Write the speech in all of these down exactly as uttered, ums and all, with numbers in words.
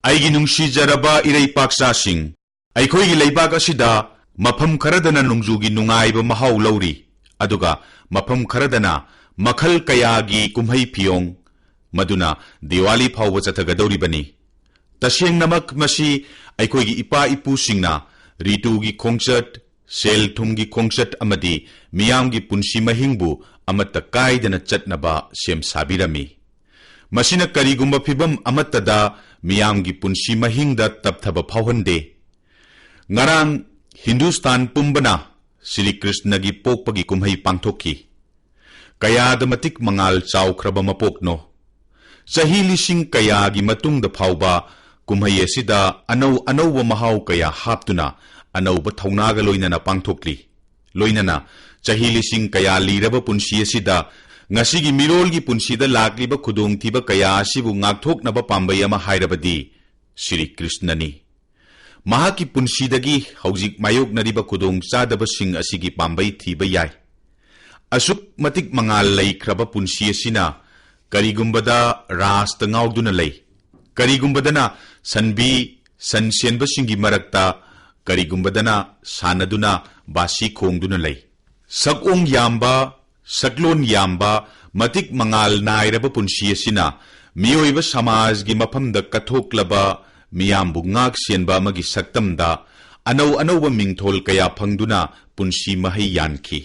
ꯑꯩꯒꯤ ꯅꯨꯡꯁꯤꯖꯔꯕ ꯏꯔꯩꯄꯥꯛꯆꯥꯁꯤꯡ, ꯑꯩꯈꯣꯏꯒꯤ ꯂꯩꯕꯥꯛ ꯑꯁꯤꯗ ꯃꯐꯝ ꯈꯔꯗꯅ ꯅꯣꯡꯖꯨꯒꯤ ꯅꯨꯡꯉꯥꯏꯕ ꯃꯍꯥꯎ ꯂꯧꯔꯤ, ꯑꯗꯨꯒ ꯃꯐꯝ ꯈꯔꯗꯅ ꯃꯈꯜ ꯀꯌꯥꯒꯤ ꯀꯨꯝꯍꯩ ꯐꯤꯌꯣꯡ, ꯃꯗꯨꯅ ꯗꯤꯋꯥꯂꯤ ꯐꯥꯎꯕ ꯆꯠꯊꯒꯗꯧꯔꯤꯕꯅꯤ꯫ ꯇꯁꯦꯡꯅꯃꯛ ꯃꯁꯤ ꯑꯩꯈꯣꯏꯒꯤ ꯏꯄꯥ ꯏꯄꯨꯁꯤꯡꯅ ꯔꯤꯇꯨꯒꯤ ꯈꯣꯡꯆꯠ, ꯁꯦꯜ ꯊꯨꯝꯒꯤ ꯈꯣꯡꯆꯠ ꯑꯃꯗꯤ ꯃꯤꯌꯥꯝꯒꯤ ꯄꯨꯟꯁꯤ ꯃꯍꯤꯡꯕꯨ ꯑꯃꯠꯇ ꯀꯥꯏꯗꯅ ꯆꯠꯅꯕ ꯁꯦꯝ ꯁꯥꯕꯤꯔꯝꯃꯤ꯫ ꯃꯁꯤꯅ ꯀꯔꯤꯒꯨꯝꯕ ꯐꯤꯚꯝ ꯑꯃꯠꯇꯗ ꯃꯤꯌꯥꯝꯒꯤ ꯄꯨꯟꯁꯤ ꯃꯍꯤꯡꯗ ꯇꯞꯊꯕ ꯐꯥꯎꯍꯟꯗꯦ꯫ ꯉꯔꯥꯡ ꯍꯤꯟꯗꯨꯁꯇꯥꯟ ꯄꯨꯝꯕꯅ ꯁ꯭ꯔꯤ ꯀ꯭ꯔꯤꯁꯅꯒꯤ ꯄꯣꯛꯄꯒꯤ ꯀꯨꯝꯍꯩ ꯄꯥꯡꯊꯣꯛꯈꯤ꯫ ꯀꯌꯥꯗ ꯃꯇꯤꯛ ꯃꯉꯥꯜ ꯆꯥꯎꯈ꯭ꯔꯕ ꯃꯄꯣꯛꯅꯣ! ꯆꯍꯤ ꯂꯤꯁꯤꯡ ꯀꯌꯥꯒꯤ ꯃꯇꯨꯡꯗ ꯐꯥꯎꯕ ꯀꯨꯝꯍꯩ ꯑꯁꯤꯗ ꯑꯅꯧ ꯑꯅꯧꯕ ꯃꯍꯥꯎ ꯀꯌꯥ ꯍꯥꯞꯇꯨꯅ, ꯑꯅꯧꯕ ꯊꯧꯅꯥꯒ ꯂꯣꯏꯅꯅ ꯄꯥꯡꯊꯣꯛꯂꯤ꯫ ꯂꯣꯏꯅꯅ ꯆꯍꯤ ꯂꯤꯁꯤꯡ ꯀꯌꯥ ꯂꯤꯔꯕ ꯄꯨꯟꯁꯤ ꯑꯁꯤꯗ ꯉꯁꯤꯒꯤ ꯃꯤꯔꯣꯜꯒꯤ ꯄꯨꯟꯁꯤꯗ ꯂꯥꯛꯂꯤꯕ ꯈꯨꯗꯣꯡꯊꯤꯕ ꯀꯌꯥ ꯑꯁꯤꯕꯨ ꯉꯥꯛꯊꯣꯛꯅꯕ ꯄꯥꯝꯕꯩ ꯑꯃ ꯍꯥꯏꯔꯕꯗꯤ ꯁ꯭ꯔꯤ ꯀ꯭ꯔꯤꯁꯅꯅꯤ꯫ ꯃꯍꯥꯛꯀꯤ ꯄꯨꯟꯁꯤꯗꯒꯤ ꯍꯧꯖꯤꯛ ꯃꯥꯌꯣꯛꯅꯔꯤꯕ ꯈꯨꯗꯣꯡꯆꯥꯗꯕꯁꯤꯡ ꯑꯁꯤꯒꯤ ꯄꯥꯝꯕꯩ ꯊꯤꯕ ꯌꯥꯏ꯫ ꯑꯁꯨꯛ ꯃꯇꯤꯛ ꯃꯉꯥꯜ ꯂꯩꯈ꯭ꯔꯕ ꯄꯨꯟꯁꯤ ꯑꯁꯤꯅ ꯀꯔꯤꯒꯨꯝꯕꯗ ꯔꯥꯁꯇ ꯉꯥꯎꯗꯨꯅ ꯂꯩ, ꯀꯔꯤꯒꯨꯝꯕꯗꯅ ꯁꯟꯕꯤ ꯁꯟ ꯁꯦꯟꯕꯁꯤꯡꯒꯤ ꯃꯔꯛꯇ, ꯀꯔꯤꯒꯨꯝꯕꯗꯅ ꯁꯥꯟꯅꯗꯨꯅ ꯕꯥꯁꯤ ꯈꯣꯡꯗꯨꯅ ꯂꯩ꯫ ꯁꯛꯑꯣꯡ ꯌꯥꯝꯕ, ꯁꯛꯂꯣꯟ ꯌꯥꯝꯕ, ꯃꯇꯤꯛ ꯃꯉꯥꯜ ꯅꯥꯏꯔꯕ ꯄꯨꯟꯁꯤ ꯑꯁꯤꯅ ꯃꯤꯑꯣꯏꯕ ꯁꯃꯥꯖꯒꯤ ꯃꯐꯝꯗ ꯀꯠꯊꯣꯛꯂꯕ, ꯃꯤꯌꯥꯝꯕꯨ ꯉꯥꯛ ꯁꯦꯟꯕ ꯑꯃꯒꯤ ꯁꯛꯇꯝꯗ ꯑꯅꯧ ꯑꯅꯧꯕ ꯃꯤꯡꯊꯣꯜ ꯀꯌꯥ ꯐꯪꯗꯨꯅ ꯄꯨꯟꯁꯤ ꯃꯍꯩ ꯌꯥꯟꯈꯤ꯫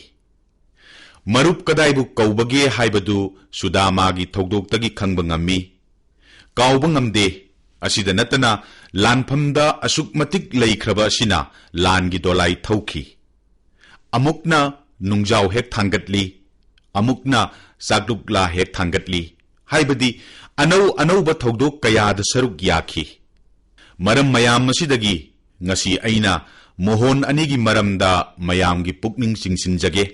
ꯃꯔꯨꯞ ꯀꯗꯥꯏꯕꯨ ꯀꯧꯕꯒꯦ ꯍꯥꯏꯕꯗꯨ ꯁꯨꯗꯥꯃꯥꯒꯤ ꯊꯧꯗꯣꯛꯇꯒꯤ ꯈꯪꯕ ꯉꯝꯃꯤ꯫ ꯀꯥꯎꯕ ꯉꯝꯗꯦ꯫ ꯑꯁꯤꯗ ꯅꯠꯇꯅ ꯂꯥꯟꯐꯝꯗ ꯑꯁꯨꯛ ꯃꯇꯤꯛ ꯂꯩꯈ꯭ꯔꯕ ꯑꯁꯤꯅ ꯂꯥꯟꯒꯤ ꯗꯣꯂꯥꯏ ꯊꯧꯈꯤ꯫ ꯑꯃꯨꯛꯅ ꯅꯨꯡꯖꯥꯎ ꯍꯦꯛ ꯊꯥꯡꯒꯠꯂꯤ, ꯑꯃꯨꯛꯅ ꯆꯥꯛꯂꯨꯛꯂꯥ ꯍꯦꯛ ꯊꯥꯡꯒꯠꯂꯤ, ꯍꯥꯏꯕꯗꯤ ꯑꯅꯧ ꯑꯅꯧꯕ ꯊꯧꯗꯣꯛ ꯀꯌꯥꯗ ꯁꯔꯨꯛ ꯌꯥꯈꯤ꯫ ꯃꯔꯝ ꯃꯌꯥꯝ ꯑꯁꯤꯗꯒꯤ ꯉꯁꯤ ꯑꯩꯅ ꯃꯣꯍꯣꯟ ꯑꯅꯤꯒꯤ ꯃꯔꯝꯗ ꯃꯌꯥꯝꯒꯤ ꯄꯨꯛꯅꯤꯡ ꯆꯤꯡꯁꯤꯟꯖꯒꯦ꯫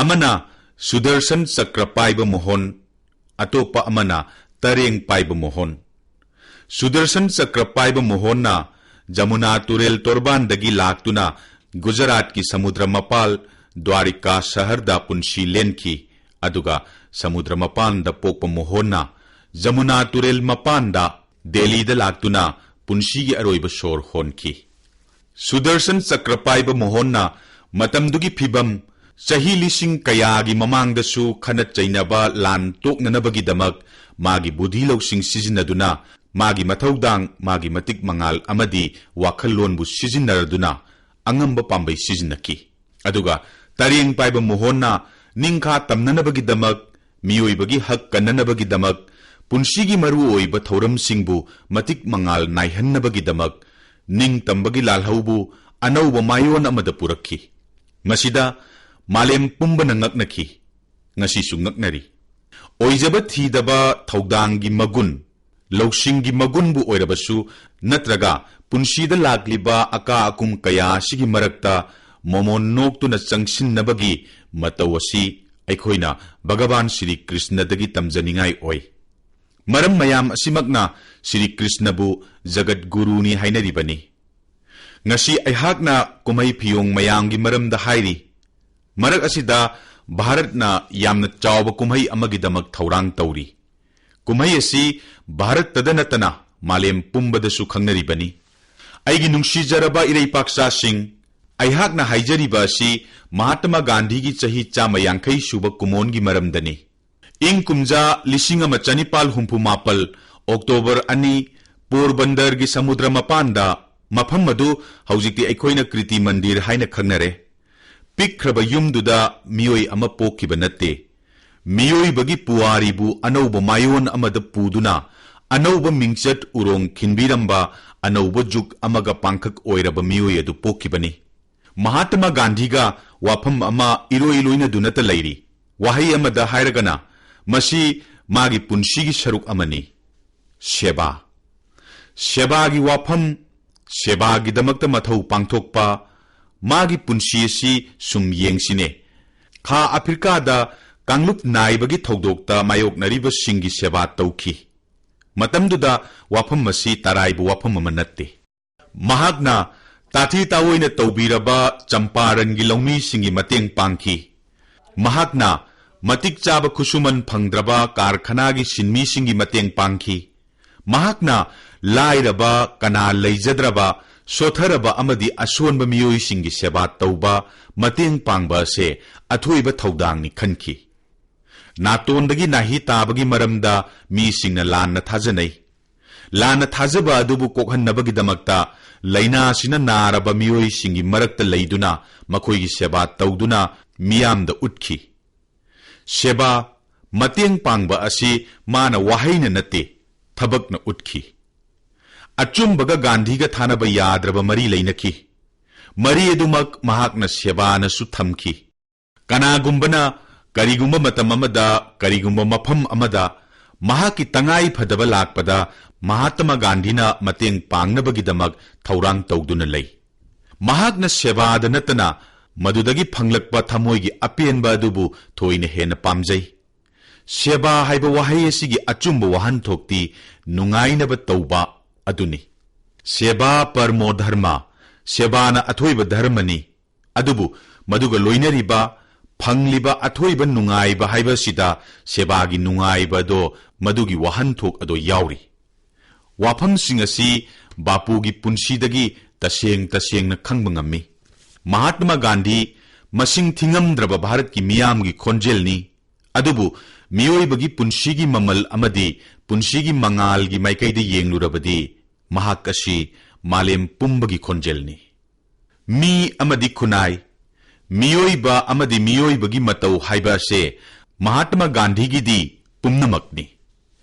ꯑꯃꯅ ꯁꯨꯗꯔꯁꯟ ꯆꯀ꯭ꯔ ꯄꯥꯏꯕ ꯃꯣꯍꯣꯟ, ꯑꯇꯣꯞꯄ ꯑꯃꯅ ꯇꯔꯦꯡ ꯄꯥꯏꯕ ꯃꯣꯍꯣꯟ꯫ ꯁꯨꯗꯔꯁꯟ ꯆꯀ꯭ꯔ ꯄꯥꯏꯕ ꯃꯣꯍꯣꯟꯅ ꯖꯃꯨꯅꯥ ꯇꯨꯔꯦꯜ ꯇꯣꯔꯕꯥꯟꯗꯒꯤ ꯂꯥꯛꯇꯨꯅ ꯒꯨꯖꯔꯥꯠꯀꯤ ꯁꯃꯨꯗ꯭ꯔ ꯃꯄꯥꯜ ꯗ꯭ꯋꯥꯔꯤꯀꯥ ꯁꯍꯔꯗ ꯄꯨꯟꯁꯤ ꯂꯦꯟꯈꯤ, ꯑꯗꯨꯒ ꯁꯃꯨꯗ꯭ꯔ ꯃꯄꯥꯟꯗ ꯄꯣꯛꯄ ꯃꯣꯍꯣꯟꯅ ꯖꯃꯨꯅꯥ ꯇꯨꯔꯦꯜ ꯃꯄꯥꯟꯗ ꯗꯦꯜꯂꯤꯗ ꯂꯥꯛꯇꯨꯅ ꯄꯨꯟꯁꯤꯒꯤ ꯑꯔꯣꯏꯕ ꯁꯣꯔ ꯍꯣꯟꯈꯤ꯫ ꯁꯨꯗꯔꯁꯟ ꯆꯀ꯭ꯔ ꯄꯥꯏꯕ ꯃꯣꯍꯟꯅ ꯃꯇꯝꯗꯨꯒꯤ ꯐꯤꯚꯝ, ꯆꯍꯤ ꯂꯤꯁꯤꯡ ꯀꯌꯥꯒꯤ ꯃꯃꯥꯡꯗꯁꯨ ꯈꯠꯅ ꯆꯩꯅꯕ ꯂꯥꯟ ꯇꯣꯛꯅꯅꯕꯒꯤꯗꯃꯛ ꯃꯥꯒꯤ ꯕꯨꯙꯤ ꯂꯧꯁꯤꯡ ꯁꯤꯖꯤꯟꯅꯗꯨꯅ, ꯃꯥꯒꯤ ꯃꯊꯧꯗꯥꯡ, ꯃꯥꯒꯤ ꯃꯇꯤꯛ ꯃꯉꯥꯜ ꯑꯃꯗꯤ ꯋꯥꯈꯜꯂꯣꯟꯕꯨ ꯁꯤꯖꯤꯟꯅꯔꯗꯨꯅ ꯑꯉꯝꯕ ꯄꯥꯝꯕꯩ ꯁꯤꯖꯤꯟꯅꯈꯤ꯫ ꯑꯗꯨꯒ ꯇꯔꯦꯡ ꯄꯥꯏꯕ ꯃꯣꯍꯟꯅ ꯅꯤꯡꯈꯥ ꯇꯝꯅꯅꯕꯒꯤꯗꯃꯛ, ꯃꯤꯑꯣꯏꯕꯒꯤ ꯍꯛ ꯀꯟꯅꯅꯕꯒꯤꯗꯃꯛ, ꯄꯨꯟꯁꯤꯒꯤ ꯃꯔꯨꯑꯣꯏꯕ ꯊꯧꯔꯝꯁꯤꯡꯕꯨ ꯃꯇꯤꯛ ꯃꯉꯥꯜ ꯅꯥꯏꯍꯟꯅꯕꯒꯤꯗꯃꯛ ꯅꯤꯡꯇꯝꯕꯒꯤ ꯂꯥꯜꯍꯧꯕꯨ ꯑꯅꯧꯕ ꯃꯥꯏꯑꯣꯟ ꯑꯃꯗ ꯄꯨꯔꯛꯈꯤ꯫ ꯃꯁꯤꯗ ꯃꯥꯂꯦꯝ ꯄꯨꯝꯕꯅ ꯉꯛꯅꯈꯤ꯫ ꯉꯁꯤꯁꯨ ꯉꯛꯅꯔꯤ꯫ ꯑꯣꯏꯖꯕ ꯊꯤꯗꯕ ꯊꯧꯗꯥꯡꯒꯤ ꯃꯒꯨꯟ, ꯂꯧꯁꯤꯡꯒꯤ ꯃꯒꯨꯟꯕꯨ ꯑꯣꯏꯔꯕꯁꯨ, ꯅꯠꯇ꯭ꯔꯒ ꯄꯨꯟꯁꯤꯗ ꯂꯥꯛꯂꯤꯕ ꯑꯀꯥ ꯑꯀꯨꯝ ꯀꯌꯥ ꯑꯁꯤꯒꯤ ꯃꯔꯛꯇ ꯃꯣꯃꯣꯟ ꯅꯣꯛꯇꯨꯅ ꯆꯪꯁꯤꯟꯅꯕꯒꯤ ꯃꯇꯧ ꯑꯁꯤ ꯑꯩꯈꯣꯏꯅ ꯚꯒꯕꯥꯟ ꯁ꯭ꯔꯤ ꯀ꯭ꯔꯤꯁꯅꯗꯒꯤ ꯇꯝꯖꯅꯤꯡꯉꯥꯏ ꯑꯣꯏ꯫ ꯃꯔꯝ ꯃꯌꯥꯝ ꯑꯁꯤꯃꯛꯅ ꯁ꯭ꯔꯤ ꯀ꯭ꯔꯤꯁꯅꯕꯨ ꯖꯒꯠ ꯒꯨꯔꯨꯅꯤ ꯍꯥꯏꯅꯔꯤꯕꯅꯤ꯫ ꯉꯁꯤ ꯑꯩꯍꯥꯛꯅ ꯀꯨꯝꯍꯩ ꯐꯤꯌꯣꯡ ꯃꯌꯥꯝꯒꯤ ꯃꯔꯝꯗ ꯍꯥꯏꯔꯤ꯫ ꯃꯔꯛ ꯑꯁꯤꯗ ꯚꯥꯔꯠꯅ ꯌꯥꯝꯅ ꯆꯥꯎꯕ ꯀꯨꯝꯍꯩ ꯑꯃꯒꯤꯗꯃꯛ ꯊꯧꯔꯥꯡ ꯇꯧꯔꯤ꯫ ꯀꯨꯝꯍꯩ ꯑꯁꯤ ꯚꯥꯔꯠꯇꯗ ꯅꯠꯇꯅ ꯃꯥꯂꯦꯝ ꯄꯨꯝꯕꯗꯁꯨ ꯈꯪꯅꯔꯤꯕꯅꯤ꯫ ꯑꯩꯒꯤ ꯅꯨꯡꯁꯤꯖꯔꯕ ꯏꯔꯩꯄꯥꯛꯆꯥꯁꯤꯡ, ꯑꯩꯍꯥꯛꯅ ꯍꯥꯏꯖꯔꯤꯕ ꯑꯁꯤ ꯃꯍꯥꯇꯃꯥ ꯒꯥꯟꯙꯤꯒꯤ ꯆꯍꯤ ꯆꯥꯝꯃ ꯌꯥꯡꯈꯩ ꯁꯨꯕ ꯀꯨꯝꯑꯣꯟꯒꯤ ꯃꯔꯝꯗꯅꯤ꯫ ꯏꯪ ꯀꯨꯝꯖꯥ ꯂꯤꯁꯤꯡ ꯑꯃ ꯆꯅꯤꯄꯥꯜ ꯍꯨꯝꯐꯨ ꯃꯥꯄꯜ, ꯑꯣꯛꯇꯣꯕꯔ ꯑꯅꯤ, ꯄꯣꯔꯕꯟꯗꯔꯒꯤ ꯁꯃꯨꯗ꯭ꯔ ꯃꯄꯥꯟꯗ, ꯃꯐꯝ ꯑꯗꯨ ꯍꯧꯖꯤꯛꯇꯤ ꯑꯩꯈꯣꯏꯅ ꯀ꯭ꯔꯤꯇꯤ ꯃꯟꯗꯤꯔ ꯍꯥꯏꯅ ꯈꯪꯅꯔꯦ, ꯄꯤꯛꯈ꯭ꯔꯕ ꯌꯨꯝꯗꯨꯗ ꯃꯤꯑꯣꯏ ꯑꯃ ꯄꯣꯛꯈꯤꯕ ꯅꯠꯇꯦ꯫ ꯃꯤꯑꯣꯏꯕꯒꯤ ꯄꯨꯋꯥꯔꯤꯕꯨ ꯑꯅꯧꯕ ꯃꯥꯏꯑꯣꯟ ꯑꯃꯗ ꯄꯨꯗꯨꯅ ꯑꯅꯧꯕ ꯃꯤꯡꯆꯠ ꯎꯔꯣꯡ ꯈꯤꯟꯕꯤꯔꯝꯕ ꯑꯅꯧꯕ ꯖꯨꯒ ꯑꯃꯒ ꯄꯥꯡꯈꯛ ꯑꯣꯏꯔꯕ ꯃꯤꯑꯣꯏ ꯑꯗꯨ ꯄꯣꯛꯈꯤꯕꯅꯤ꯫ ꯃꯍꯥꯇꯃꯥ ꯒꯥꯟꯙꯤꯒ ꯋꯥꯐꯝ ꯑꯃ ꯏꯔꯣꯏ ꯂꯣꯏꯅꯗꯨꯅꯇ ꯂꯩꯔꯤ꯫ ꯋꯥꯍꯩ ꯑꯃꯗ ꯍꯥꯏꯔꯒꯅ, ꯃꯁꯤ ꯃꯥꯒꯤ ꯄꯨꯟꯁꯤꯒꯤ ꯁꯔꯨꯛ ꯑꯃꯅꯤ꯫ ꯁꯦꯕꯥ꯫ ꯁꯦꯕꯥꯒꯤ ꯋꯥꯐꯝ, ꯁꯦꯕꯥꯒꯤꯗꯃꯛꯇ ꯃꯊꯧ ꯄꯥꯡꯊꯣꯛꯄ, ꯃꯥꯒꯤ ꯄꯨꯟꯁꯤ ꯑꯁꯤ ꯁꯨꯝ ꯌꯦꯡꯁꯤꯅꯦ꯫ ꯈꯥ ꯑꯐ꯭ꯔꯤꯀꯥꯗ ꯀꯥꯡꯂꯨꯞ ꯅꯥꯏꯕꯒꯤ ꯊꯧꯗꯣꯛꯇ ꯃꯥꯌꯣꯛꯅꯔꯤꯕꯁꯤꯡꯒꯤ ꯁꯦꯕꯥ ꯇꯧꯈꯤ꯫ ꯃꯇꯝꯗꯨꯗ ꯋꯥꯐꯝ ꯑꯁꯤ ꯇꯔꯥꯏꯕ ꯋꯥꯐꯝ ꯑꯃ ꯅꯠꯇꯦ꯫ ꯃꯍꯥꯛꯅ ꯇꯥꯊꯤ ꯇꯥꯑꯣꯏꯅ ꯇꯧꯕꯤꯔꯕ ꯆꯝꯄꯥꯔꯟꯒꯤ ꯂꯧꯃꯤꯁꯤꯡꯒꯤ ꯃꯇꯦꯡ ꯄꯥꯡꯈꯤ꯫ ꯃꯍꯥꯛꯅ ꯃꯇꯤꯛ ꯆꯥꯕ ꯈꯨꯠꯁꯨꯃꯟ ꯐꯪꯗ꯭ꯔꯕ ꯀꯥꯔꯈꯅꯥꯒꯤ ꯁꯤꯟꯃꯤꯁꯤꯡꯒꯤ ꯃꯇꯦꯡ ꯄꯥꯡꯈꯤ꯫ ꯃꯍꯥꯛꯅ ꯂꯥꯏꯔꯕ, ꯀꯅꯥ ꯂꯩꯖꯗ꯭ꯔꯕ, ꯁꯣꯊꯔꯕ ꯑꯃꯗꯤ ꯑꯁꯣꯟꯕ ꯃꯤꯑꯣꯏꯁꯤꯡꯒꯤ ꯁꯦꯕꯥ ꯇꯧꯕ, ꯃꯇꯦꯡ ꯄꯥꯡꯕ ꯑꯁꯦ ꯑꯊꯣꯏꯕ ꯊꯧꯗꯥꯡꯅꯤ ꯈꯟꯈꯤ꯫ ꯅꯥꯇꯣꯟꯗꯒꯤ ꯅꯥꯍꯤ ꯇꯥꯕꯒꯤ ꯃꯔꯝꯗ ꯃꯤꯁꯤꯡꯅ ꯂꯥꯟꯅ ꯊꯥꯖꯅꯩ꯫ ꯂꯥꯟꯅ ꯊꯥꯖꯕ ꯑꯗꯨꯕꯨ ꯀꯣꯛꯍꯟꯅꯕꯒꯤꯗꯃꯛꯇ ꯂꯥꯏꯅꯥꯁꯤꯅ ꯅꯥꯔꯕ ꯃꯤꯑꯣꯏꯁꯤꯡꯒꯤ ꯃꯔꯛꯇ ꯂꯩꯗꯨꯅ ꯃꯈꯣꯏꯒꯤ ꯁꯦꯕꯥ ꯇꯧꯗꯨꯅ ꯃꯤꯌꯥꯝꯗ ꯎꯠꯈꯤ꯫ ꯁꯦꯕꯥ, ꯃꯇꯦꯡ ꯄꯥꯡꯕ ꯑꯁꯤ ꯃꯥꯅ ꯋꯥꯍꯩꯅ ꯅꯠꯇꯦ, ꯊꯕꯛꯅ ꯎꯠꯈꯤ꯫ ꯑꯆꯨꯝꯕꯒ ꯒꯥꯟꯙꯤꯒ ꯊꯥꯅꯕ ꯌꯥꯗ꯭ꯔꯕ ꯃꯔꯤ ꯂꯩꯅꯈꯤ꯫ ꯃꯔꯤ ꯑꯗꯨꯃꯛ ꯃꯍꯥꯛꯅ ꯁꯦꯕꯥꯅꯁꯨ ꯊꯝꯈꯤ꯫ ꯀꯅꯥꯒꯨꯝꯕꯅ ꯀꯔꯤꯒꯨꯝꯕ ꯃꯇꯝ ꯑꯃꯗ, ꯀꯔꯤꯒꯨꯝꯕ ꯃꯐꯝ ꯑꯃꯗ ꯃꯍꯥꯛꯀꯤ ꯇꯉꯥꯏ ꯐꯗꯕ ꯂꯥꯛꯄꯗ ꯃꯍꯥꯇꯃꯥ ꯒꯥꯟꯙꯤꯅ ꯃꯇꯦꯡ ꯄꯥꯡꯅꯕꯒꯤꯗꯃꯛ ꯊꯧꯔꯥꯡ ꯇꯧꯗꯨꯅ ꯂꯩ꯫ ꯃꯍꯥꯛꯅ ꯁꯦꯕꯥꯗ ꯅꯠꯇꯅ ꯃꯗꯨꯗꯒꯤ ꯐꯪꯂꯛꯄ ꯊꯃꯣꯏꯒꯤ ꯑꯄꯦꯟꯕ ꯑꯗꯨꯕꯨ ꯊꯣꯏꯅ ꯍꯦꯟꯅ ꯄꯥꯝꯖꯩ꯫ ꯁꯦꯕꯥ ꯍꯥꯏꯕ ꯋꯥꯍꯩ ꯑꯁꯤꯒꯤ ꯑꯆꯨꯝꯕ ꯋꯥꯍꯟꯊꯣꯛꯇꯤ ꯅꯨꯡꯉꯥꯏꯅꯕ ꯇꯧꯕ ꯑꯗꯨꯅꯤ꯫ ꯁꯦꯕꯥ ꯄꯔꯃꯣ ꯙꯔꯃ, ꯁꯦꯕꯥꯅ ꯑꯊꯣꯏꯕ ꯙꯔꯃꯅꯤ꯫ ꯑꯗꯨꯕꯨ ꯃꯗꯨꯒ ꯂꯣꯏꯅꯔꯤꯕ, ꯐꯪꯂꯤꯕ ꯑꯊꯣꯏꯕ ꯅꯨꯡꯉꯥꯏꯕ ꯍꯥꯏꯕꯁꯤꯗ ꯁꯦꯕꯥꯒꯤ ꯅꯨꯡꯉꯥꯏꯕ ꯑꯗꯣ, ꯃꯗꯨꯒꯤ ꯋꯥꯍꯟꯊꯣꯛ ꯑꯗꯣ ꯌꯥꯎꯔꯤ꯫ ꯋꯥꯐꯝꯁꯤꯡ ꯑꯁꯤ ꯕꯥꯄꯨꯒꯤ ꯄꯨꯟꯁꯤꯗꯒꯤ ꯇꯁꯦꯡ ꯇꯁꯦꯡꯅ ꯈꯪꯕ ꯉꯝꯃꯤ꯫ ꯃꯍꯥꯠꯃꯥ ꯒꯥꯟꯙꯤ ꯃꯁꯤꯡ ꯊꯤꯉꯝꯗ꯭ꯔꯕ ꯚꯥꯔꯠꯀꯤ ꯃꯤꯌꯥꯝꯒꯤ ꯈꯣꯟꯖꯦꯜꯅꯤ꯫ ꯑꯗꯨꯕꯨ ꯃꯤꯑꯣꯏꯕꯒꯤ ꯄꯨꯟꯁꯤꯒꯤ ꯃꯃꯜ ꯑꯃꯗꯤ ꯄꯨꯟꯁꯤꯒꯤ ꯃꯉꯥꯜꯒꯤ ꯃꯥꯏꯀꯩꯗ ꯌꯦꯡꯂꯨꯔꯕꯗꯤ ꯃꯍꯥꯛ ꯑꯁꯤ ꯃꯥꯂꯦꯝ ꯄꯨꯝꯕꯒꯤ ꯈꯣꯟꯖꯦꯜꯅꯤ꯫ ꯃꯤ ꯑꯃꯗꯤ ꯈꯨꯟꯅꯥꯏ, ꯃꯤꯑꯣꯏꯕ ꯑꯃꯗꯤ ꯃꯤꯑꯣꯏꯕꯒꯤ ꯃꯇꯧ ꯍꯥꯏꯕ ꯑꯁꯦ ꯃꯍꯥꯠꯃꯥ ꯒꯥꯟꯙꯤꯒꯤꯗꯤ ꯄꯨꯝꯅꯃꯛꯅꯤ꯫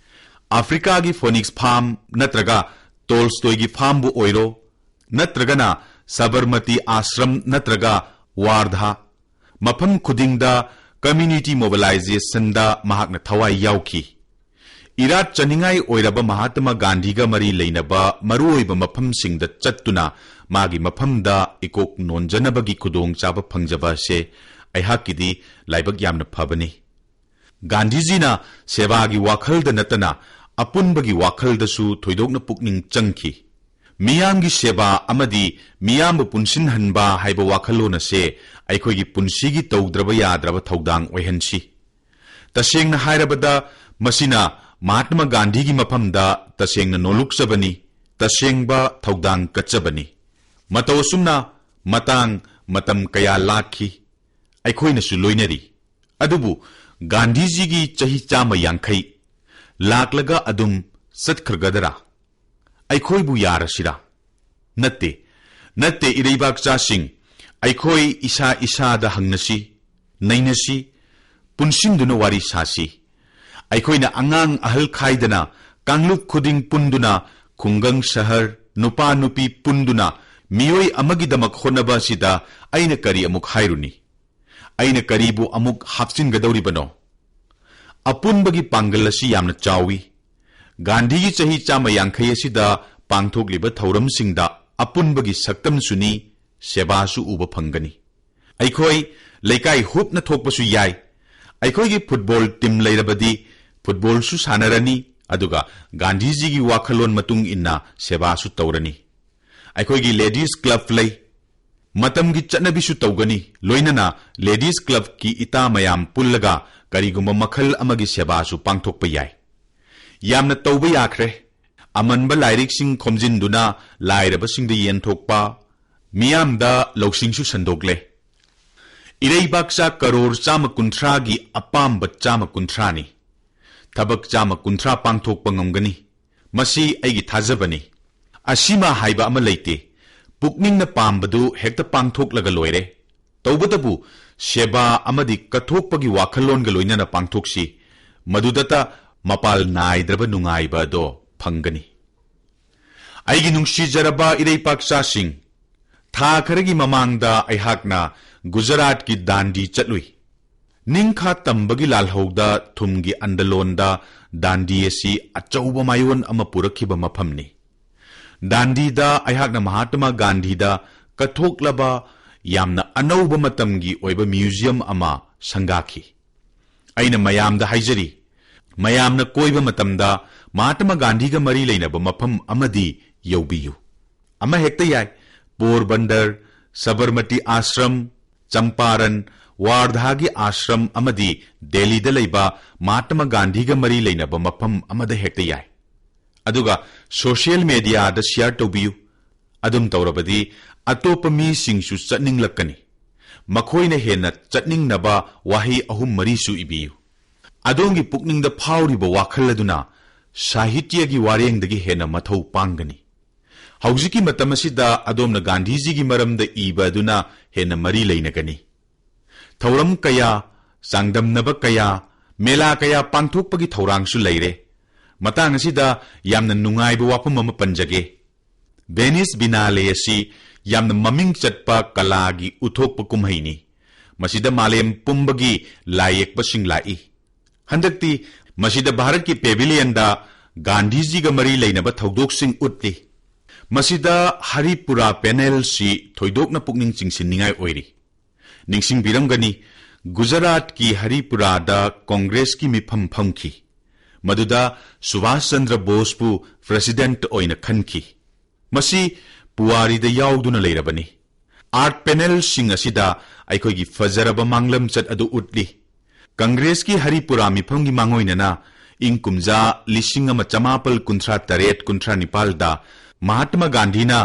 ꯑꯐ꯭ꯔꯤꯀꯥꯒꯤ ꯐꯣꯅꯤꯛꯁ ꯐꯥꯝ ꯅꯠꯇ꯭ꯔꯒ ꯇꯣꯜꯁꯇꯣꯏꯒꯤ ꯐꯥꯝꯕꯨ ꯑꯣꯏꯔꯣ, ꯅꯠꯇ꯭ꯔꯒꯅ ꯁꯕꯔꯃꯇꯤ ꯑꯥꯁ꯭ꯔꯝ ꯅꯠꯇ꯭ꯔꯒ ꯋꯥꯔꯙꯥ, ꯃꯐꯝ ꯈꯨꯗꯤꯡꯗ ꯀꯝꯌꯨꯅꯤꯇꯤ ꯃꯣꯕꯤꯂꯥꯏꯖꯦꯁꯟꯗ ꯃꯍꯥꯛꯅ ꯊꯋꯥꯏ ꯌꯥꯎꯈꯤ꯫ ꯏꯔꯥꯠ ꯆꯥꯅꯤꯡꯉꯥꯏ ꯑꯣꯏꯔꯕ ꯃꯍꯥꯇꯃꯥ ꯒꯥꯟꯙꯤꯒ ꯃꯔꯤ ꯂꯩꯅꯕ ꯃꯔꯨꯑꯣꯏꯕ ꯃꯐꯝꯁꯤꯡꯗ ꯆꯠꯇꯨꯅ ꯃꯥꯒꯤ ꯃꯐꯝꯗ ꯏꯀꯣꯛ ꯅꯣꯟꯖꯅꯕꯒꯤ ꯈꯨꯗꯣꯡꯆꯥꯕ ꯐꯪꯖꯕ ꯑꯁꯦ ꯑꯩꯍꯥꯛꯀꯤꯗꯤ ꯂꯥꯏꯕꯛ ꯌꯥꯝꯅ ꯐꯕꯅꯤ꯫ ꯒꯥꯟꯙꯤꯖꯤꯅ ꯁꯦꯕꯥꯒꯤ ꯋꯥꯈꯜꯗ ꯅꯠꯇꯅ ꯑꯄꯨꯟꯕꯒꯤ ꯋꯥꯈꯜꯗꯁꯨ ꯊꯣꯏꯗꯣꯛꯅ ꯄꯨꯛꯅꯤꯡ ꯆꯪꯈꯤ꯫ ꯃꯤꯌꯥꯝꯒꯤ ꯁꯦꯕꯥ ꯑꯃꯗꯤ ꯃꯤꯌꯥꯝꯕꯨ ꯄꯨꯟꯁꯤꯟꯍꯟꯕ ꯍꯥꯏꯕ ꯋꯥꯈꯜꯂꯣꯟ ꯑꯁꯦ ꯑꯩꯈꯣꯏꯒꯤ ꯄꯨꯟꯁꯤꯒꯤ ꯇꯧꯗ꯭ꯔꯕ ꯌꯥꯗ꯭ꯔꯕ ꯊꯧꯗꯥꯡ ꯑꯣꯏꯍꯟꯁꯤ꯫ ꯇꯁꯦꯡꯅ ꯍꯥꯏꯔꯕꯗ, ꯃꯁꯤꯅ ꯃꯍꯥꯠꯃ ꯒꯥꯟꯙꯤꯒꯤ ꯃꯐꯝꯗ ꯇꯁꯦꯡꯅ ꯅꯣꯂꯨꯛꯆꯕꯅꯤ, ꯇꯁꯦꯡꯕ ꯊꯧꯗꯥꯡ ꯀꯠꯆꯕꯅꯤ꯫ ꯃꯇꯧ ꯑꯁꯨꯝꯅ ꯃꯇꯥꯡ ꯃꯇꯝ ꯀꯌꯥ ꯂꯥꯛꯈꯤ꯫ ꯑꯩꯈꯣꯏꯅꯁꯨ ꯂꯣꯏꯅꯔꯤ꯫ ꯑꯗꯨꯕꯨ ꯒꯥꯟꯙꯤꯖꯤꯒꯤ ꯆꯍꯤ ꯆꯥꯝꯃ ꯌꯥꯡꯈꯩ ꯂꯥꯛꯂꯒ ꯑꯗꯨꯝ ꯆꯠꯈ꯭ꯔꯒꯗꯔꯥ? ꯑꯩꯈꯣꯏꯕꯨ ꯌꯥꯔꯁꯤꯔꯥ? ꯅꯠꯇꯦ, ꯅꯠꯇꯦ, ꯏꯔꯩꯕꯥꯛꯆꯥꯁꯤꯡ, ꯑꯩꯈꯣꯏ ꯏꯁꯥ ꯏꯁꯥꯗ ꯍꯪꯅꯁꯤ, ꯅꯩꯅꯁꯤ, ꯄꯨꯟꯁꯤꯟꯗꯨꯅ ꯋꯥꯔꯤ ꯁꯥꯁꯤ꯫ ꯑꯩꯈꯣꯏꯅ ꯑꯉꯥꯡ ꯑꯍꯜ ꯈꯥꯏꯗꯅ ꯀꯥꯡꯂꯨꯞ ꯈꯨꯗꯤꯡ ꯄꯨꯟꯗꯨꯅ ꯈꯨꯡꯒꯪ ꯁꯍꯔ, ꯅꯨꯄꯥ ꯅꯨꯄꯤ ꯄꯨꯟꯗꯨꯅ ꯃꯤꯑꯣꯏ ꯑꯃꯒꯤꯗꯃꯛ ꯍꯣꯠꯅꯕ ꯑꯁꯤꯗ ꯑꯩꯅ ꯀꯔꯤ ꯑꯃꯨꯛ ꯍꯥꯏꯔꯨꯅꯤ? ꯑꯩꯅ ꯀꯔꯤꯕꯨ ꯑꯃꯨꯛ ꯍꯥꯞꯆꯤꯟꯒꯗꯧꯔꯤꯕꯅꯣ? ꯑꯄꯨꯟꯕꯒꯤ ꯄꯥꯡꯒꯜ ꯑꯁꯤ ꯌꯥꯝꯅ ꯆꯥꯎꯏ꯫ ꯒꯥꯟꯙꯤꯒꯤ ꯆꯍꯤ ꯆꯥꯝꯃ ꯌꯥꯡꯈꯩ ꯑꯁꯤꯗ ꯄꯥꯡꯊꯣꯛꯂꯤꯕ ꯊꯧꯔꯝꯁꯤꯡꯗ ꯑꯄꯨꯟꯕꯒꯤ ꯁꯛꯇꯝꯁꯨꯅꯤ, ꯁꯦꯕꯥꯁꯨ ꯎꯕ ꯐꯪꯒꯅꯤ꯫ ꯑꯩꯈꯣꯏ ꯂꯩꯀꯥꯏ ꯍꯨꯞꯅ ꯊꯣꯛꯄꯁꯨ ꯌꯥꯏ꯫ ꯑꯩꯈꯣꯏꯒꯤ ꯐꯨꯠꯕꯣꯜ ꯇꯤꯝ ꯂꯩꯔꯕꯗꯤ ꯐꯨꯠꯕꯣꯜꯁꯨ ꯁꯥꯟꯅꯔꯅꯤ, ꯑꯗꯨꯒ ꯒꯥꯟꯙꯤꯖꯤꯒꯤ ꯋꯥꯈꯜꯂꯣꯟ ꯃꯇꯨꯡ ꯏꯟꯅ ꯁꯦꯕꯥꯁꯨ ꯇꯧꯔꯅꯤ꯫ ꯑꯩꯈꯣꯏꯒꯤ ꯂꯦꯗꯤꯁ ꯀ꯭ꯂꯕ ꯂꯩ꯫ ꯃꯇꯝꯒꯤ ꯆꯠꯅꯕꯤꯁꯨ ꯇꯧꯒꯅꯤ, ꯂꯣꯏꯅꯅ ꯂꯦꯗꯤꯁ ꯀ꯭ꯂꯕꯀꯤ ꯏꯇꯥ ꯃꯌꯥꯝ ꯄꯨꯜꯂꯒ ꯀꯔꯤꯒꯨꯝꯕ ꯃꯈꯜ ꯑꯃꯒꯤ ꯁꯦꯕꯥꯁꯨ ꯄꯥꯡꯊꯣꯛꯄ ꯌꯥꯏ꯫ ꯌꯥꯝꯅ ꯇꯧꯕ ꯌꯥꯈ꯭ꯔꯦ꯫ ꯑꯃꯟꯕ ꯂꯥꯏꯔꯤꯛꯁꯤꯡ ꯈꯣꯝꯖꯤꯟꯗꯨꯅ ꯂꯥꯏꯔꯕꯁꯤꯡꯗ ꯌꯦꯟꯊꯣꯛꯄ, ꯃꯤꯌꯥꯝꯗ ꯂꯧꯁꯤꯡꯁꯨ ꯁꯟꯗꯣꯛꯂꯦ꯫ ꯏꯔꯩꯕꯥꯛꯆꯥ ꯀꯔꯣꯔ ꯆꯥꯝꯃ ꯀꯨꯟꯊ꯭ꯔꯥꯒꯤ ꯑꯄꯥꯝꯕ ꯆꯥꯝꯃ ꯀꯨꯟꯊ꯭ꯔꯥꯅꯤ꯫ ꯊꯕꯛ ꯆꯥꯝꯃ ꯀꯨꯟꯊ꯭ꯔꯥ ꯄꯥꯡꯊꯣꯛꯄ ꯉꯝꯒꯅꯤ꯫ ꯃꯁꯤ ꯑꯩꯒꯤ ꯊꯥꯖꯕꯅꯤ꯫ ꯑꯁꯤꯃ ꯍꯥꯏꯕ ꯑꯃ ꯂꯩꯇꯦ꯫ ꯄꯨꯛꯅꯤꯡꯅ ꯄꯥꯝꯕꯗꯨ ꯍꯦꯛꯇ ꯄꯥꯡꯊꯣꯛꯂꯒ ꯂꯣꯏꯔꯦ꯫ ꯇꯧꯕꯇꯕꯨ ꯁꯦꯕꯥ ꯑꯃꯗꯤ ꯀꯠꯊꯣꯛꯄꯒꯤ ꯋꯥꯈꯜꯂꯣꯟꯒ ꯂꯣꯏꯅꯅ ꯄꯥꯡꯊꯣꯛꯁꯤ꯫ ꯃꯗꯨꯗꯇ ꯃꯄꯥꯜ ꯅꯥꯏꯗ꯭ꯔꯕ ꯅꯨꯡꯉꯥꯏꯕ ꯑꯗꯣ ꯐꯪꯒꯅꯤ꯫ ꯑꯩꯒꯤ ꯅꯨꯡꯁꯤꯖꯔꯕ ꯏꯔꯩꯄꯥꯛꯆꯥꯁꯤꯡ, ꯊꯥ ꯈꯔꯒꯤ ꯃꯃꯥꯡꯗ ꯑꯩꯍꯥꯛꯅ ꯒꯨꯖꯔꯥꯠꯀꯤ ꯗꯥꯟꯗꯤ ꯆꯠꯂꯨꯏ꯫ ꯅꯤꯡꯈꯥ ꯇꯝꯕꯒꯤ ꯂꯥꯜꯍꯧꯗ ꯊꯨꯝꯒꯤ ꯑꯟꯗꯂꯣꯟꯗ ꯗꯥꯟꯗꯤ ꯑꯁꯤ ꯑꯆꯧꯕ ꯃꯥꯏꯑꯣꯟ ꯑꯃ ꯄꯨꯔꯛꯈꯤꯕ ꯃꯐꯝꯅꯤ꯫ ꯗꯥꯟꯗꯤꯗ ꯑꯩꯍꯥꯛꯅ ꯃꯍꯥꯠꯃ ꯒꯥꯟꯙꯤꯗ ꯀꯠꯊꯣꯛꯂꯕ ꯌꯥꯝꯅ ꯑꯅꯧꯕ ꯃꯇꯝꯒꯤ ꯑꯣꯏꯕ ꯃ꯭ꯌꯨꯖꯤꯌꯝ ꯑꯃ ꯁꯪꯒꯥꯈꯤ꯫ ꯑꯩꯅ ꯃꯌꯥꯝꯗ ꯍꯥꯏꯖꯔꯤ, ꯃꯌꯥꯝꯅ ꯀꯣꯏꯕ ꯃꯇꯝꯗ ꯃꯍꯥꯠꯃ ꯒꯥꯟꯙꯤꯒ ꯃꯔꯤ ꯂꯩꯅꯕ ꯃꯐꯝ ꯑꯃꯗꯤ ꯌꯧꯕꯤꯌꯨ꯫ ꯑꯃ ꯍꯦꯛꯇ ꯌꯥꯏ, ꯄꯣꯔꯕꯟꯗꯔ, ꯁꯕꯔꯃꯇꯤ ꯑꯥꯁ꯭ꯔꯝ, ꯆꯝꯄꯥꯔꯟ, ꯋꯥꯔꯙꯥꯒꯤ ꯑꯥꯁ꯭ꯔꯝ ꯑꯃꯗꯤ ꯗꯦꯜꯂꯤꯗ ꯂꯩꯕ ꯃꯍꯥꯇꯃꯥ ꯒꯥꯟꯙꯤꯒ ꯃꯔꯤ ꯂꯩꯅꯕ ꯃꯐꯝ ꯑꯃꯗ ꯍꯦꯛꯇ ꯌꯥꯏ꯫ ꯑꯗꯨꯒ ꯁꯣꯁꯤꯌꯦꯜ ꯃꯦꯗꯤꯌꯥꯗ ꯁꯤꯌꯥꯔ ꯇꯧꯕꯤꯌꯨ꯫ ꯑꯗꯨꯝ ꯇꯧꯔꯕꯗꯤ ꯑꯇꯣꯞꯄ ꯃꯤꯁꯤꯡꯁꯨ ꯆꯠꯅꯤꯡꯂꯛꯀꯅꯤ꯫ ꯃꯈꯣꯏꯅ ꯍꯦꯟꯅ ꯆꯠꯅꯤꯡꯅꯕ ꯋꯥꯍꯩ ꯑꯍꯨꯝ ꯃꯔꯤꯁꯨ ꯏꯕꯤꯌꯨ꯫ ꯑꯗꯣꯝꯒꯤ ꯄꯨꯛꯅꯤꯡꯗ ꯐꯥꯎꯔꯤꯕ ꯋꯥꯈꯜ ꯑꯗꯨꯅ ꯁꯥꯍꯤꯇ꯭ꯌꯒꯤ ꯋꯥꯔꯦꯡꯗꯒꯤ ꯍꯦꯟꯅ ꯃꯊꯧ ꯄꯥꯡꯒꯅꯤ꯫ ꯍꯧꯖꯤꯛꯀꯤ ꯃꯇꯝ ꯑꯁꯤꯗ ꯑꯗꯣꯝꯅ ꯒꯥꯟꯙꯤꯖꯤꯒꯤ ꯃꯔꯝꯗ ꯏꯕ ꯑꯗꯨꯅ ꯍꯦꯟꯅ ꯃꯔꯤ ꯂꯩꯅꯒꯅꯤ꯫ ꯊꯧꯔꯝ ꯀꯌꯥ, ꯆꯥꯡꯗꯝꯅꯕ ꯀꯌꯥ, ꯃꯦꯂꯥ ꯀꯌꯥ ꯄꯥꯡꯊꯣꯛꯄꯒꯤ ꯊꯧꯔꯥꯡꯁꯨ ꯂꯩꯔꯦ꯫ ꯃꯇꯥꯡ ꯑꯁꯤꯗ ꯌꯥꯝꯅ ꯅꯨꯡꯉꯥꯏꯕ ꯋꯥꯐꯝ ꯑꯃ ꯄꯟꯖꯒꯦ꯫ ꯚꯦꯅꯤꯁ ꯕꯤꯅꯥꯂꯦ ꯑꯁꯤ ꯌꯥꯝꯅ ꯃꯃꯤꯡ ꯆꯠꯄ ꯀꯂꯥꯒꯤ ꯎꯠꯊꯣꯛꯄ ꯀꯨꯝꯍꯩꯅꯤ꯫ ꯃꯁꯤꯗ ꯃꯥꯂꯦꯝ ꯄꯨꯝꯕꯒꯤ ꯂꯥꯏ ꯌꯦꯛꯄꯁꯤꯡ ꯂꯥꯛꯏ꯫ ꯍꯟꯗꯛꯇꯤ ꯃꯁꯤꯗ ꯚꯥꯔꯠꯀꯤ ꯄꯦꯚꯤꯂꯤꯌꯟꯗ ꯒꯥꯟꯙꯤꯖꯤꯒ ꯃꯔꯤ ꯂꯩꯅꯕ ꯊꯧꯗꯣꯛꯁꯤꯡ ꯎꯠꯂꯤ꯫ ꯃꯁꯤꯗ ꯍꯔꯤꯄꯨꯔꯥ ꯄꯦꯅꯦꯜꯁꯤ ꯊꯣꯏꯗꯣꯛꯅ ꯄꯨꯛꯅꯤꯡ ꯆꯤꯡꯁꯤꯟꯅꯤꯡꯉꯥꯏ ꯑꯣꯏꯔꯤ꯫ ꯅꯤꯡꯁꯤꯡꯕꯤꯔꯝꯒꯅꯤ, ꯒꯨꯖꯔꯥꯠꯀꯤ ꯍꯔꯤꯄꯨꯔꯥꯗ ꯀꯣꯡꯒ꯭ꯔꯦꯁꯀꯤ ꯃꯤꯐꯝ ꯐꯝꯈꯤ꯫ ꯃꯗꯨꯗ ꯁꯨꯚꯥꯁ ꯆꯟꯗ꯭ꯔ ꯕꯣꯁꯄꯨ ꯄ꯭ꯔꯦꯁꯤꯗꯦꯟꯠ ꯑꯣꯏꯅ ꯈꯟꯈꯤ꯫ ꯃꯁꯤ ꯄꯨꯋꯥꯔꯤꯗ ꯌꯥꯎꯗꯨꯅ ꯂꯩꯔꯕꯅꯤ꯫ ꯑꯥꯔꯠ ꯄꯦꯅꯦꯜꯁꯤꯡ ꯑꯁꯤꯗ ꯑꯩꯈꯣꯏꯒꯤ ꯐꯖꯔꯕ ꯃꯥꯡꯂꯝꯆꯠ ꯑꯗꯨ ꯎꯠꯂꯤ꯫ ꯀꯪꯒ꯭ꯔꯦꯁꯀꯤ ꯍꯔꯤꯄꯨꯔꯥ ꯃꯤꯐꯝꯒꯤ ꯃꯥꯡꯑꯣꯏꯅꯅ ꯏꯪ ꯀꯨꯝꯖꯥ ꯂꯤꯁꯤꯡ ꯑꯃ ꯆꯃꯥꯄꯜ ꯀꯨꯟꯊ꯭ꯔꯥ ꯇꯔꯦꯠ ꯀꯨꯟꯊ꯭ꯔꯥ ꯅꯤꯄꯥꯜꯗ ꯃꯍꯥꯇꯃꯥ ꯒꯥꯟꯙꯤꯅ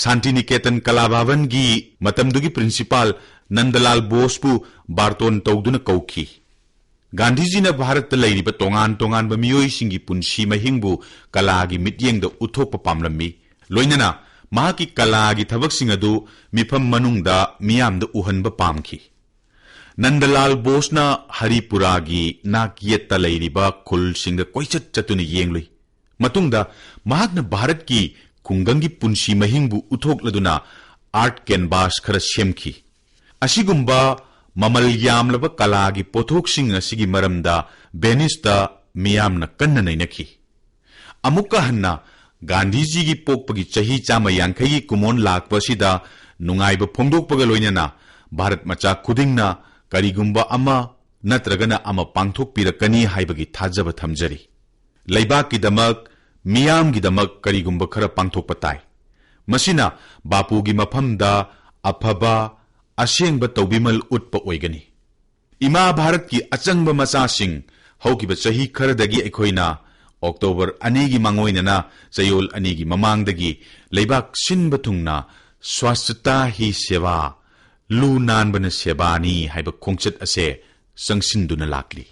ꯁꯥꯟꯇꯤꯅꯤꯀꯦꯇꯟ ꯀꯂꯥ ꯚꯕꯟꯒꯤ ꯃꯇꯝꯗꯨꯒꯤ ꯄ꯭ꯔꯤꯟꯁꯤꯄꯥꯜ ꯅꯟꯗꯂꯥꯜ ꯕꯣꯁꯄꯨ ꯕꯥꯔꯇꯣꯟ ꯇꯧꯗꯨꯅ ꯀꯧꯈꯤ꯫ ꯒꯥꯟꯙꯤꯖꯤꯅ ꯚꯥꯔꯠꯇ ꯂꯩꯔꯤꯕ ꯇꯣꯉꯥꯟ ꯇꯣꯉꯥꯟꯕ ꯃꯤꯑꯣꯏꯁꯤꯡꯒꯤ ꯄꯨꯟꯁꯤ ꯃꯍꯤꯡꯕꯨ ꯀꯂꯥꯒꯤ ꯃꯤꯠꯌꯦꯡꯗ ꯎꯠꯊꯣꯛꯄ ꯄꯥꯝꯂꯝꯃꯤ꯫ ꯂꯣꯏꯅꯅ ꯃꯍꯥꯛꯀꯤ ꯀꯂꯥꯒꯤ ꯊꯕꯛꯁꯤꯡ ꯑꯗꯨ ꯃꯤꯐꯝ ꯃꯅꯨꯡꯗ ꯃꯤꯌꯥꯝꯗ ꯎꯍꯟꯕ ꯄꯥꯝꯈꯤ꯫ ꯅꯟꯗꯂꯥꯜ ꯕꯣꯁꯅ ꯍꯔꯤꯄꯨꯔꯥꯒꯤ ꯅꯥꯛ ꯌꯦꯠꯇ ꯂꯩꯔꯤꯕ ꯈꯨꯜꯁꯤꯡꯗ ꯀꯣꯏꯆꯠ ꯆꯠꯇꯨꯅ ꯌꯦꯡꯂꯨꯏ꯫ ꯃꯇꯨꯡꯗ ꯃꯍꯥꯛꯅ ꯚꯥꯔꯠꯀꯤ ꯈꯨꯡꯒꯪꯒꯤ ꯄꯨꯟꯁꯤ ꯃꯍꯤꯡꯕꯨ ꯎꯠꯊꯣꯛꯂꯗꯨꯅ ꯑꯥꯔꯠ ꯀꯦꯟꯚꯥꯁ ꯈꯔ ꯁꯦꯝꯈꯤ꯫ ꯑꯁꯤꯒꯨꯝꯕ ꯃꯃꯜ ꯌꯥꯝꯂꯕ ꯀꯂꯥꯒꯤ ꯄꯣꯠꯊꯣꯛꯁꯤꯡ ꯑꯁꯤꯒꯤ ꯃꯔꯝꯗ ꯚꯦꯅꯤꯁꯇ ꯃꯤꯌꯥꯝꯅ ꯀꯟꯅ ꯅꯩꯅꯈꯤ꯫ ꯑꯃꯨꯛꯀ ꯍꯟꯅ ꯒꯥꯟꯙꯤꯖꯤꯒꯤ ꯄꯣꯛꯄꯒꯤ ꯆꯍꯤ ꯆꯥꯝꯃ ꯌꯥꯡꯈꯩꯒꯤ ꯀꯨꯝꯑꯣꯟ ꯂꯥꯛꯄ ꯑꯁꯤꯗ ꯅꯨꯡꯉꯥꯏꯕ ꯐꯣꯡꯗꯣꯛꯄꯒ ꯂꯣꯏꯅꯅ ꯚꯥꯔꯠ ꯃꯆꯥ ꯈꯨꯗꯤꯡꯅ ꯀꯔꯤꯒꯨꯝꯕ ꯑꯃ ꯅꯠꯇ꯭ꯔꯒꯅ ꯑꯃ ꯄꯥꯡꯊꯣꯛꯄꯤꯔꯛꯀꯅꯤ ꯍꯥꯏꯕꯒꯤ ꯊꯥꯖꯕ ꯊꯝꯖꯔꯤ꯫ ꯂꯩꯕꯥꯛꯀꯤꯗꯃꯛ, ꯃꯤꯌꯥꯝꯒꯤꯗꯃꯛ ꯀꯔꯤꯒꯨꯝꯕ ꯈꯔ ꯄꯥꯡꯊꯣꯛꯄ ꯇꯥꯏ꯫ ꯃꯁꯤꯅ ꯕꯥꯄꯨꯒꯤ ꯃꯐꯝꯗ ꯑꯐꯕ, ꯑꯁꯦꯡꯕ ꯇꯧꯕꯤꯃꯜ ꯎꯠꯄ ꯑꯣꯏꯒꯅꯤ꯫ ꯏꯃꯥ ꯚꯥꯔꯠꯀꯤ ꯑꯆꯪꯕ ꯃꯆꯥꯁꯤꯡ, ꯍꯧꯈꯤꯕ ꯆꯍꯤ ꯈꯔꯗꯒꯤ ꯑꯩꯈꯣꯏꯅ ꯑꯣꯛꯇꯣꯕꯔ ꯑꯅꯤꯒꯤ ꯃꯥꯡꯑꯣꯏꯅꯅ ꯆꯌꯣꯜ ꯑꯅꯤꯒꯤ ꯃꯃꯥꯡꯗꯒꯤ ꯂꯩꯕꯥꯛ ꯁꯤꯟꯕ ꯊꯨꯡꯅ "ꯁ꯭ꯋꯥꯁ꯭ꯊꯇꯥ ꯍꯤ ꯁꯦꯕꯥ", "ꯂꯨ ꯅꯥꯟꯕꯅ ꯁꯦꯕꯥꯅꯤ" ꯍꯥꯏꯕ ꯈꯣꯡꯆꯠ ꯑꯁꯦ ꯆꯪꯁꯤꯟꯗꯨꯅ ꯂꯥꯛꯂꯤ꯫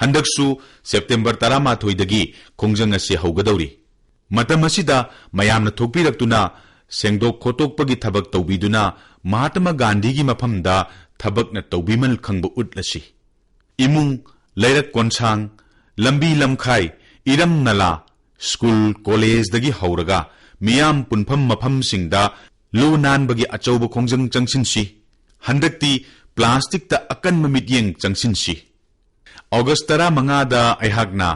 ꯍꯟꯗꯛꯁꯨ ꯁꯦꯞꯇꯦꯝꯕꯔ ꯇꯔꯥꯃꯥꯊꯣꯏꯗꯒꯤ ꯈꯣꯡꯖꯪ ꯑꯁꯤ ꯍꯧꯒꯗꯧꯔꯤ꯫ ꯃꯇꯝ ꯑꯁꯤꯗ ꯃꯌꯥꯝꯅ ꯊꯣꯛꯄꯤꯔꯛꯇꯨꯅ ꯁꯦꯡꯗꯣꯛ ꯈꯣꯠꯇꯣꯛꯄꯒꯤ ꯊꯕꯛ ꯇꯧꯕꯤꯗꯨꯅ ꯃꯍꯥꯇꯃꯥ ꯒꯥꯟꯙꯤꯒꯤ ꯃꯐꯝꯗ ꯊꯕꯛꯅ ꯇꯧꯕꯤꯃꯜ ꯈꯪꯕ ꯎꯠꯂꯁꯤ꯫ ꯏꯃꯨꯡ, ꯂꯩꯔꯛ ꯀꯣꯟꯁꯥꯡ, ꯂꯝꯕꯤ ꯂꯝꯈꯥꯏ, ꯏꯔꯝ ꯅꯂꯥ, ꯁ꯭ꯀꯨꯜ, ꯀꯣꯂꯦꯖꯗꯒꯤ ꯍꯧꯔꯒ ꯃꯤꯌꯥꯝ ꯄꯨꯟꯐꯝ ꯃꯐꯝꯁꯤꯡꯗ ꯂꯨ ꯅꯥꯟꯕꯒꯤ ꯑꯆꯧꯕ ꯈꯣꯡꯖꯪ ꯆꯪꯁꯤꯟꯁꯤ꯫ ꯍꯟꯗꯛꯇꯤ ꯄ꯭ꯂꯥꯁꯇꯤꯛꯇ ꯑꯀꯟꯕ ꯃꯤꯠꯌꯦꯡ ꯆꯪꯁꯤꯟꯁꯤ꯫ ꯑꯣꯒꯁ ꯇꯔꯥꯃꯉꯥꯗ ꯑꯩꯍꯥꯛꯅ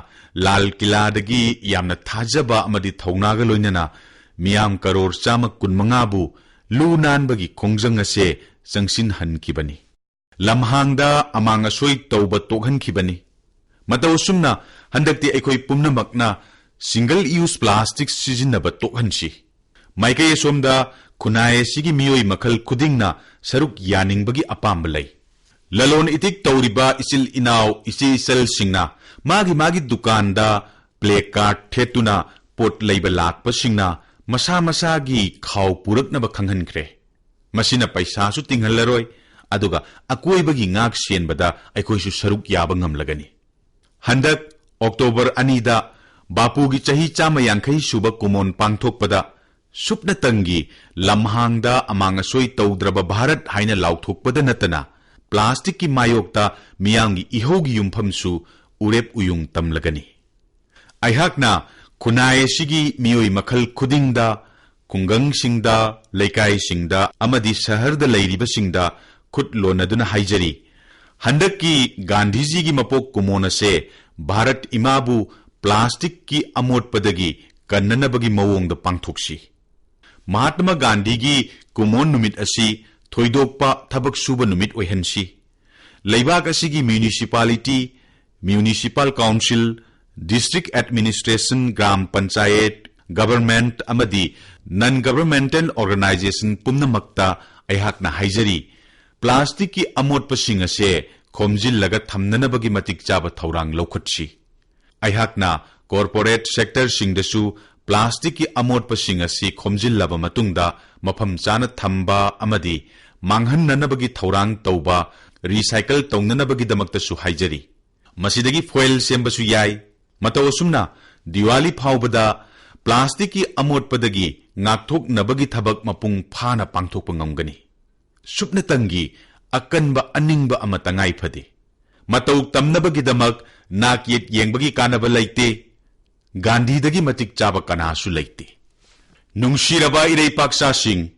ꯂꯥꯜ ꯀꯤꯂꯥꯗꯒꯤ ꯌꯥꯝꯅ ꯊꯥꯖꯕ ꯑꯃꯗꯤ ꯊꯧꯅꯥꯒ ꯂꯣꯏꯅꯅ ꯃꯤꯌꯥꯝ ꯀꯔꯣꯔ ꯆꯥꯝꯃ ꯀꯨꯟꯃꯉꯥꯕꯨ ꯂꯨ ꯅꯥꯟꯕꯒꯤ ꯈꯣꯡꯖꯪ ꯑꯁꯦ ꯆꯪꯁꯤꯟꯍꯟꯈꯤꯕꯅꯤ꯫ ꯂꯝꯍꯥꯡꯗ ꯑꯃꯥꯡ ꯑꯁꯣꯏ ꯇꯧꯕ ꯇꯣꯛꯍꯟꯈꯤꯕꯅꯤ꯫ ꯃꯇꯧ ꯑꯁꯨꯝꯅ ꯍꯟꯗꯛꯇꯤ ꯑꯩꯈꯣꯏ ꯄꯨꯝꯅꯃꯛꯅ ꯁꯤꯡꯒꯜ ꯌꯨꯁ ꯄ꯭ꯂꯥꯁꯇꯤꯛ ꯁꯤꯖꯤꯟꯅꯕ ꯇꯣꯛꯍꯟꯁꯤ꯫ ꯃꯥꯏꯀꯩ ꯑꯁꯣꯝꯗ ꯈꯨꯟꯅꯥꯏ ꯑꯁꯤꯒꯤ ꯃꯤꯑꯣꯏ ꯃꯈꯜ ꯈꯨꯗꯤꯡꯅ ꯁꯔꯨꯛ ꯌꯥꯅꯤꯡꯕꯒꯤ ꯑꯄꯥꯝꯕ ꯂꯩ꯫ ꯂꯂꯣꯟ ꯏꯇꯤꯛ ꯇꯧꯔꯤꯕ ꯏꯆꯤꯜ ꯏꯅꯥꯎ, ꯏꯆꯦ ꯏꯆꯜꯁꯤꯡꯅ ꯃꯥꯒꯤ ꯃꯥꯒꯤ ꯗꯨꯀꯥꯟꯗ ꯄ꯭ꯂꯦ ꯀꯥꯔꯗ ꯊꯦꯠꯇꯨꯅ ꯄꯣꯠ ꯂꯩꯕ ꯂꯥꯛꯄꯁꯤꯡꯅ ꯃꯁꯥ ꯃꯁꯥꯒꯤ ꯈꯥꯎ ꯄꯨꯔꯛꯅꯕ ꯈꯪꯍꯟꯈ꯭ꯔꯦ꯫ ꯃꯁꯤꯅ ꯄꯩꯁꯥꯁꯨ ꯇꯤꯡꯍꯜꯂꯔꯣꯏ, ꯑꯗꯨꯒ ꯑꯀꯣꯏꯕꯒꯤ ꯉꯥꯛ ꯁꯦꯟꯕꯗ ꯑꯩꯈꯣꯏꯁꯨ ꯁꯔꯨꯛ ꯌꯥꯕ ꯉꯝꯂꯒꯅꯤ꯫ ꯍꯟꯗꯛ ꯑꯣꯛꯇꯣꯕꯔ ꯑꯅꯤꯗ ꯕꯥꯄꯨꯒꯤ ꯆꯍꯤ ꯆꯥꯝꯃ ꯌꯥꯡꯈꯩ ꯁꯨꯕ ꯀꯨꯃꯣꯟ ꯄꯥꯡꯊꯣꯛꯄꯗ ꯁꯨꯞꯅꯇꯪꯒꯤ ꯂꯝꯍꯥꯡꯗ ꯑꯃꯥꯡ ꯑꯁꯣꯏ ꯇꯧꯗ꯭ꯔꯕ ꯚꯥꯔꯠ ꯍꯥꯏꯅ ꯂꯥꯎꯊꯣꯛꯄꯗ ꯅꯠꯇꯅ ꯄ꯭ꯂꯥꯁꯇꯤꯛꯀꯤ ꯃꯥꯌꯣꯛꯇ ꯃꯤꯌꯥꯝꯒꯤ ꯏꯍꯧꯒꯤ ꯌꯨꯝꯐꯝꯁꯨ ꯎꯔꯦꯞ ꯎꯌꯨꯡ ꯇꯝꯂꯒꯅꯤ꯫ ꯑꯩꯍꯥꯛꯅ ꯈꯨꯟꯅꯥꯏ ꯑꯁꯤꯒꯤ ꯃꯤꯑꯣꯏ ꯃꯈꯜ ꯈꯨꯗꯤꯡꯗ, ꯈꯨꯡꯒꯪꯁꯤꯡꯗ, ꯂꯩꯀꯥꯏꯁꯤꯡꯗ ꯑꯃꯗꯤ ꯁꯍꯔꯗ ꯂꯩꯔꯤꯕꯁꯤꯡꯗ ꯈꯨꯠ ꯂꯣꯟꯅꯗꯨꯅ ꯍꯥꯏꯖꯔꯤ, ꯍꯟꯗꯛꯀꯤ ꯒꯥꯟꯙꯤꯖꯤꯒꯤ ꯃꯄꯣꯛ ꯀꯨꯃꯣꯟ ꯑꯁꯦ ꯚꯥꯔꯠ ꯏꯃꯥꯕꯨ ꯄ꯭ꯂꯥꯁꯇꯤꯛꯀꯤ ꯑꯃꯣꯠꯄꯗꯒꯤ ꯀꯟꯅꯅꯕꯒꯤ ꯃꯑꯣꯡꯗ ꯄꯥꯡꯊꯣꯛꯁꯤ꯫ ꯃꯍꯥꯠꯃ ꯒꯥꯟꯙꯤꯒꯤ ꯀꯨꯃꯣꯟ ꯅꯨꯃꯤꯠ ꯑꯁꯤ ꯊꯣꯏꯗꯣꯛꯄ ꯊꯕꯛ ꯁꯨꯕ ꯅꯨꯃꯤꯠ ꯑꯣꯏꯍꯟꯁꯤ꯫ ꯂꯩꯕꯥꯛ ꯑꯁꯤꯒꯤ municipality, municipal council, district administration, gram panchayat, government ꯑꯃꯗꯤ ꯅꯟ ꯒꯚꯔꯟꯃꯦꯟꯇꯦꯜ ꯑꯣꯔꯒꯅꯥꯏꯖꯦꯁꯟ ꯄꯨꯝꯅꯃꯛꯇ ꯑꯩꯍꯥꯛꯅ ꯍꯥꯏꯖꯔꯤ, ꯄ꯭ꯂꯥꯁꯇꯤꯛꯀꯤ ꯑꯃꯣꯠꯄꯁꯤꯡ ꯑꯁꯦ ꯈꯣꯝꯖꯤꯜꯂꯒ ꯊꯝꯅꯅꯕꯒꯤ ꯃꯇꯤꯛ ꯆꯥꯕ ꯊꯧꯔꯥꯡ ꯂꯧꯈꯠꯁꯤ꯫ ꯑꯩꯍꯥꯛꯅ ꯀꯣꯔꯄꯣꯔꯦꯠ ꯁꯦꯛꯇꯔꯁꯤꯡꯗꯁꯨ ꯄ꯭ꯂꯥꯁꯇꯤꯛꯀꯤ ꯑꯃꯣꯠꯄꯁꯤꯡ ꯑꯁꯤ ꯈꯣꯝꯖꯤꯜꯂꯕ ꯃꯇꯨꯡꯗ ꯃꯐꯝ ꯆꯥꯅ ꯊꯝꯕ ꯑꯃꯗꯤ ꯃꯥꯡꯍꯟꯅꯅꯕꯒꯤ ꯊꯧꯔꯥꯡ ꯇꯧꯕ, ꯔꯤꯁꯥꯏꯀꯜ ꯇꯧꯅꯅꯕꯒꯤꯗꯃꯛꯇꯁꯨ ꯍꯥꯏꯖꯔꯤ꯫ ꯃꯁꯤꯗꯒꯤ ꯐꯣꯏꯜ ꯁꯦꯝꯕꯁꯨ ꯌꯥꯏ꯫ ꯃꯇꯧ ꯑꯁꯨꯝꯅ ꯗꯤꯋꯥꯂꯤ ꯐꯥꯎꯕꯗ ꯄ꯭ꯂꯥꯁꯇꯤꯛꯀꯤ ꯑꯃꯣꯠꯄꯗꯒꯤ ꯉꯥꯛꯊꯣꯛꯅꯕꯒꯤ ꯊꯕꯛ ꯃꯄꯨꯡ ꯐꯥꯅ ꯄꯥꯡꯊꯣꯛꯄ ꯉꯝꯒꯅꯤ꯫ ꯁꯨꯞꯅꯇꯪꯒꯤ ꯑꯀꯟꯕ ꯑꯅꯤꯡꯕ ꯑꯃ ꯇꯉꯥꯏ ꯐꯗꯦ꯫ ꯃꯇꯧ ꯇꯝꯅꯕꯒꯤꯗꯃꯛ ꯅꯥꯛ ꯌꯦꯠ ꯌꯦꯡꯕꯒꯤ ꯀꯥꯟꯅꯕ ꯂꯩꯇꯦ꯫ ꯒꯥꯟꯙꯤꯗꯒꯤ ꯃꯇꯤꯛ ꯆꯥꯕ ꯀꯅꯥꯁꯨ ꯂꯩꯇꯦ꯫ ꯅꯨꯡꯁꯤꯔꯕ ꯏꯔꯩꯄꯥꯛꯆꯥꯁꯤꯡ,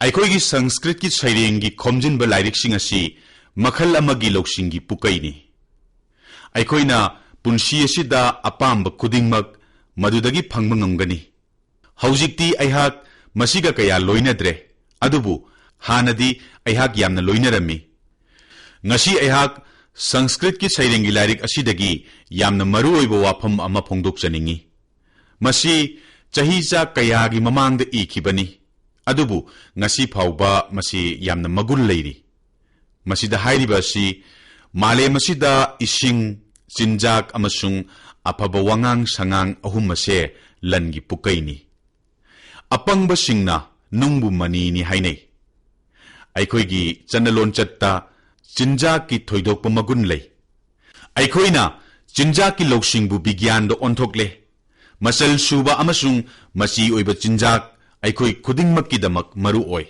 ꯑꯩꯈꯣꯏꯒꯤ ꯁꯪꯁꯀ꯭ꯔꯤꯠꯀꯤ ꯁꯩꯔꯦꯡꯒꯤ ꯈꯣꯝꯖꯤꯟꯕ ꯂꯥꯏꯔꯤꯛꯁꯤꯡ ꯑꯁꯤ ꯃꯈꯜ ꯑꯃꯒꯤ ꯂꯧꯁꯤꯡꯒꯤ ꯄꯨꯀꯩꯅꯤ꯫ ꯑꯩꯈꯣꯏꯅ ꯄꯨꯟꯁꯤ ꯑꯁꯤꯗ ꯑꯄꯥꯝꯕ ꯈꯨꯗꯤꯡꯃꯛ ꯃꯗꯨꯗꯒꯤ ꯐꯪꯕ ꯉꯝꯒꯅꯤ꯫ ꯍꯧꯖꯤꯛꯇꯤ ꯑꯩꯍꯥꯛ ꯃꯁꯤꯒ ꯀꯌꯥ ꯂꯣꯏꯅꯗ꯭ꯔꯦ, ꯑꯗꯨꯕꯨ ꯍꯥꯟꯅꯗꯤ ꯑꯩꯍꯥꯛ ꯌꯥꯝꯅ ꯂꯣꯏꯅꯔꯝꯃꯤ꯫ ꯉꯁꯤ ꯑꯩꯍꯥꯛ ꯁꯪꯁꯀ꯭ꯔꯤꯠꯀꯤ ꯁꯩꯔꯦꯡꯒꯤ ꯂꯥꯏꯔꯤꯛ ꯑꯁꯤꯗꯒꯤ ꯌꯥꯝꯅ ꯃꯔꯨꯑꯣꯏꯕ ꯋꯥꯐꯝ ꯑꯃ ꯐꯣꯡꯗꯣꯛꯆꯅꯤꯡꯏ꯫ ꯃꯁꯤ ꯆꯍꯤ ꯆꯥ ꯀꯌꯥꯒꯤ ꯃꯃꯥꯡꯗ ꯏꯈꯤꯕꯅꯤ, ꯑꯗꯨꯕꯨ ꯉꯁꯤ ꯐꯥꯎꯕ ꯃꯁꯤ ꯌꯥꯝꯅ ꯃꯒꯨꯟ ꯂꯩꯔꯤ꯫ ꯃꯁꯤꯗ ꯍꯥꯏꯔꯤꯕ ꯑꯁꯤ ꯃꯥꯂꯦꯝ ꯑꯁꯤꯗ ꯏꯁꯤꯡ, ꯆꯤꯟꯖꯥꯛ ꯑꯃꯁꯨꯡ ꯑꯐꯕ ꯋꯥꯉꯥꯡ ꯁꯉꯥꯡ ꯑꯍꯨꯝ ꯑꯁꯦ ꯂꯟꯒꯤ ꯄꯨꯀꯩꯅꯤ꯫ ꯑꯄꯪꯕꯁꯤꯡꯅ ꯅꯨꯡꯕꯨ ꯃꯅꯤꯅꯤ ꯍꯥꯏꯅꯩ꯫ ꯑꯩꯈꯣꯏꯒꯤ ꯆꯠꯅ ꯂꯣꯟꯆꯠꯇ ꯆꯤꯟꯖꯥꯛꯀꯤ ꯊꯣꯏꯗꯣꯛꯄ ꯃꯒꯨꯟ ꯂꯩ꯫ ꯑꯩꯈꯣꯏꯅ ꯆꯤꯟꯖꯥꯛꯀꯤ ꯂꯧꯁꯤꯡꯕꯨ ꯕꯤꯒ꯭ꯌꯥꯟꯗ ꯑꯣꯟꯊꯣꯛꯂꯦ꯫ ꯃꯆꯜ ꯁꯨꯕ ꯑꯃꯁꯨꯡ ꯃꯆꯤ ꯑꯣꯏꯕ ꯆꯤꯟꯖꯥꯛ ꯑꯩꯈꯣꯏ ꯈꯨꯗꯤꯡꯃꯛꯀꯤꯗꯃꯛ ꯃꯔꯨ ꯑꯣꯏ꯫